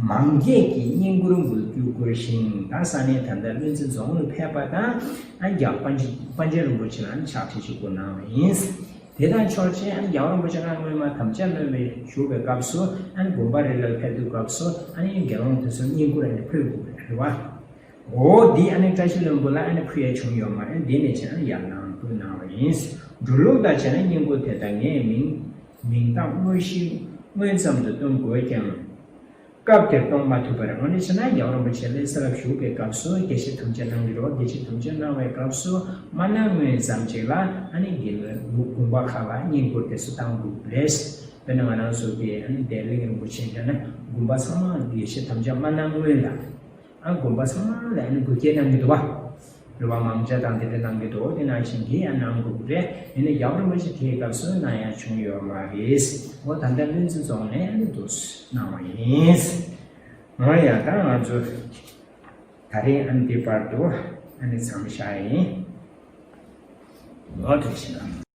མང་འགྱེད་ཀྱི་བསྙེན་བཀུར་འབུལ་རྒྱུ་བསྐུལ་ཞིང་། ད་ས་གནས་ད་ལྟ་བློན་རྩེ་རྫོང་དུ་ཕེབས་པ་དང་། ཨ་རྒྱ་པཎ་ཆེན་པཎ་ཆེན་རིན་པོ་ཆེ་ལ་ཕྱག་བྲིས་ཤིག་བསྐུར་གནང་བ་ཡིན། དེ་དང་ཕྱོགས་གཅིག་ཨ་རྒྱལ་བ་རིན་པོ་ཆེ་སྔར་སྔོན་མ་དམ་བཅའ་གནང་བའི་བཞུགས་པའི་སྐབས་སུ་ཨ་དགོན་པ་རེ་ལ་ཕེབས་དུས་སྐབས་སུ་ཨ་ནི་དགེ་སློང་དེ་ཚོ་བསྙེན་བཀུར་ཨ་ནི་ཕུལ་དགོས་པ་རེད་བ། འོ་འདི་ཨ་ནི་བཀྲ་ཤིས་ལྷུན་པོ་ལ་ཨ་ནི་ཕུལ་ཡ་བྱུང་ཡོད་མ་རེད། འདི་ནས་བྱས་ན་ཡར་ལངས་བསྐུར་གནང་བ་ཡིན། འགྲོ་ལུགས་དང་བྱས་ན་བསྙེན་བཀུར་དེ་དག་ངས་མིང་མིང་རྟགས་དངོས་གཞི་དངོས་ཙམ་དུ་སྟོན་དགོས་ཀྱང་། སྐབས་དེར་གཏོང་མ་ཐུབ་པར། འོ་ན་བྱས་ན་རྒྱལ་བ་རིན་པོ་ཆེ་ལྷ་ས་ལ་བཞུགས་པའི་སྐབས་སུ་དགེ་བཤེས་དམ་བཅའ་གནང་གི་རེད། དགེ་བཤེས་དམ་བཅའ་གནང་བའི་སྐབས་སུ་མ་གནང་སྔོན་ཙམ་ཅིག་ལ་ཨ་ནི་དགེ་ལུགས་དགོན་པ་ཁག་ལ་བསྙེན་བཀུར་དེ་ཚོ་གཏང་དགོས་རེད། དཔེར་ན་ང་རང་ཚོ་གི་ཨ་ནི་བདེ་ལེགས་རིན་པོ་ཆེ་འདྲ་ན་དགོན་པ་ཚང་མ་དགེ་བཤེས་དམ་བཅའ་མ་གནང་སྔོན་ལ། ཨ་དགོན་པ་ཚང་མ་ལ་ཨ་ནི་འགུལ་སྐྱོད་གནང་གི་འདུག་བ། རེད་བ། མང་ཇ་དང་དེ་འདྲ་གནང་གི་འདུག་དེ་ནང་བཞིན་གྱི་ཨ་གནང་དགོས་ཀྱི་རེད། ཡིན་ནའི་རྒྱལ་བ་རིན་པོ་ཆེ་དེའི་སྐབས་སུ་གནང་ཡ་བྱུང་ཡོད་མ་རེད། འོ་ད་ལྟ་བློན་རྩེ་རྫོང་ནས་ཨ་ནི་འདུག་གནང་བ་ཡིན། འོ་ཡ། ད་ང་ཚོ་ད་རིང་ཨ་ནི་འདི་བར་དུ་ཨ་ནི་མཚམས་བཞག་ཡིན། འོ་དེ་བཞིན།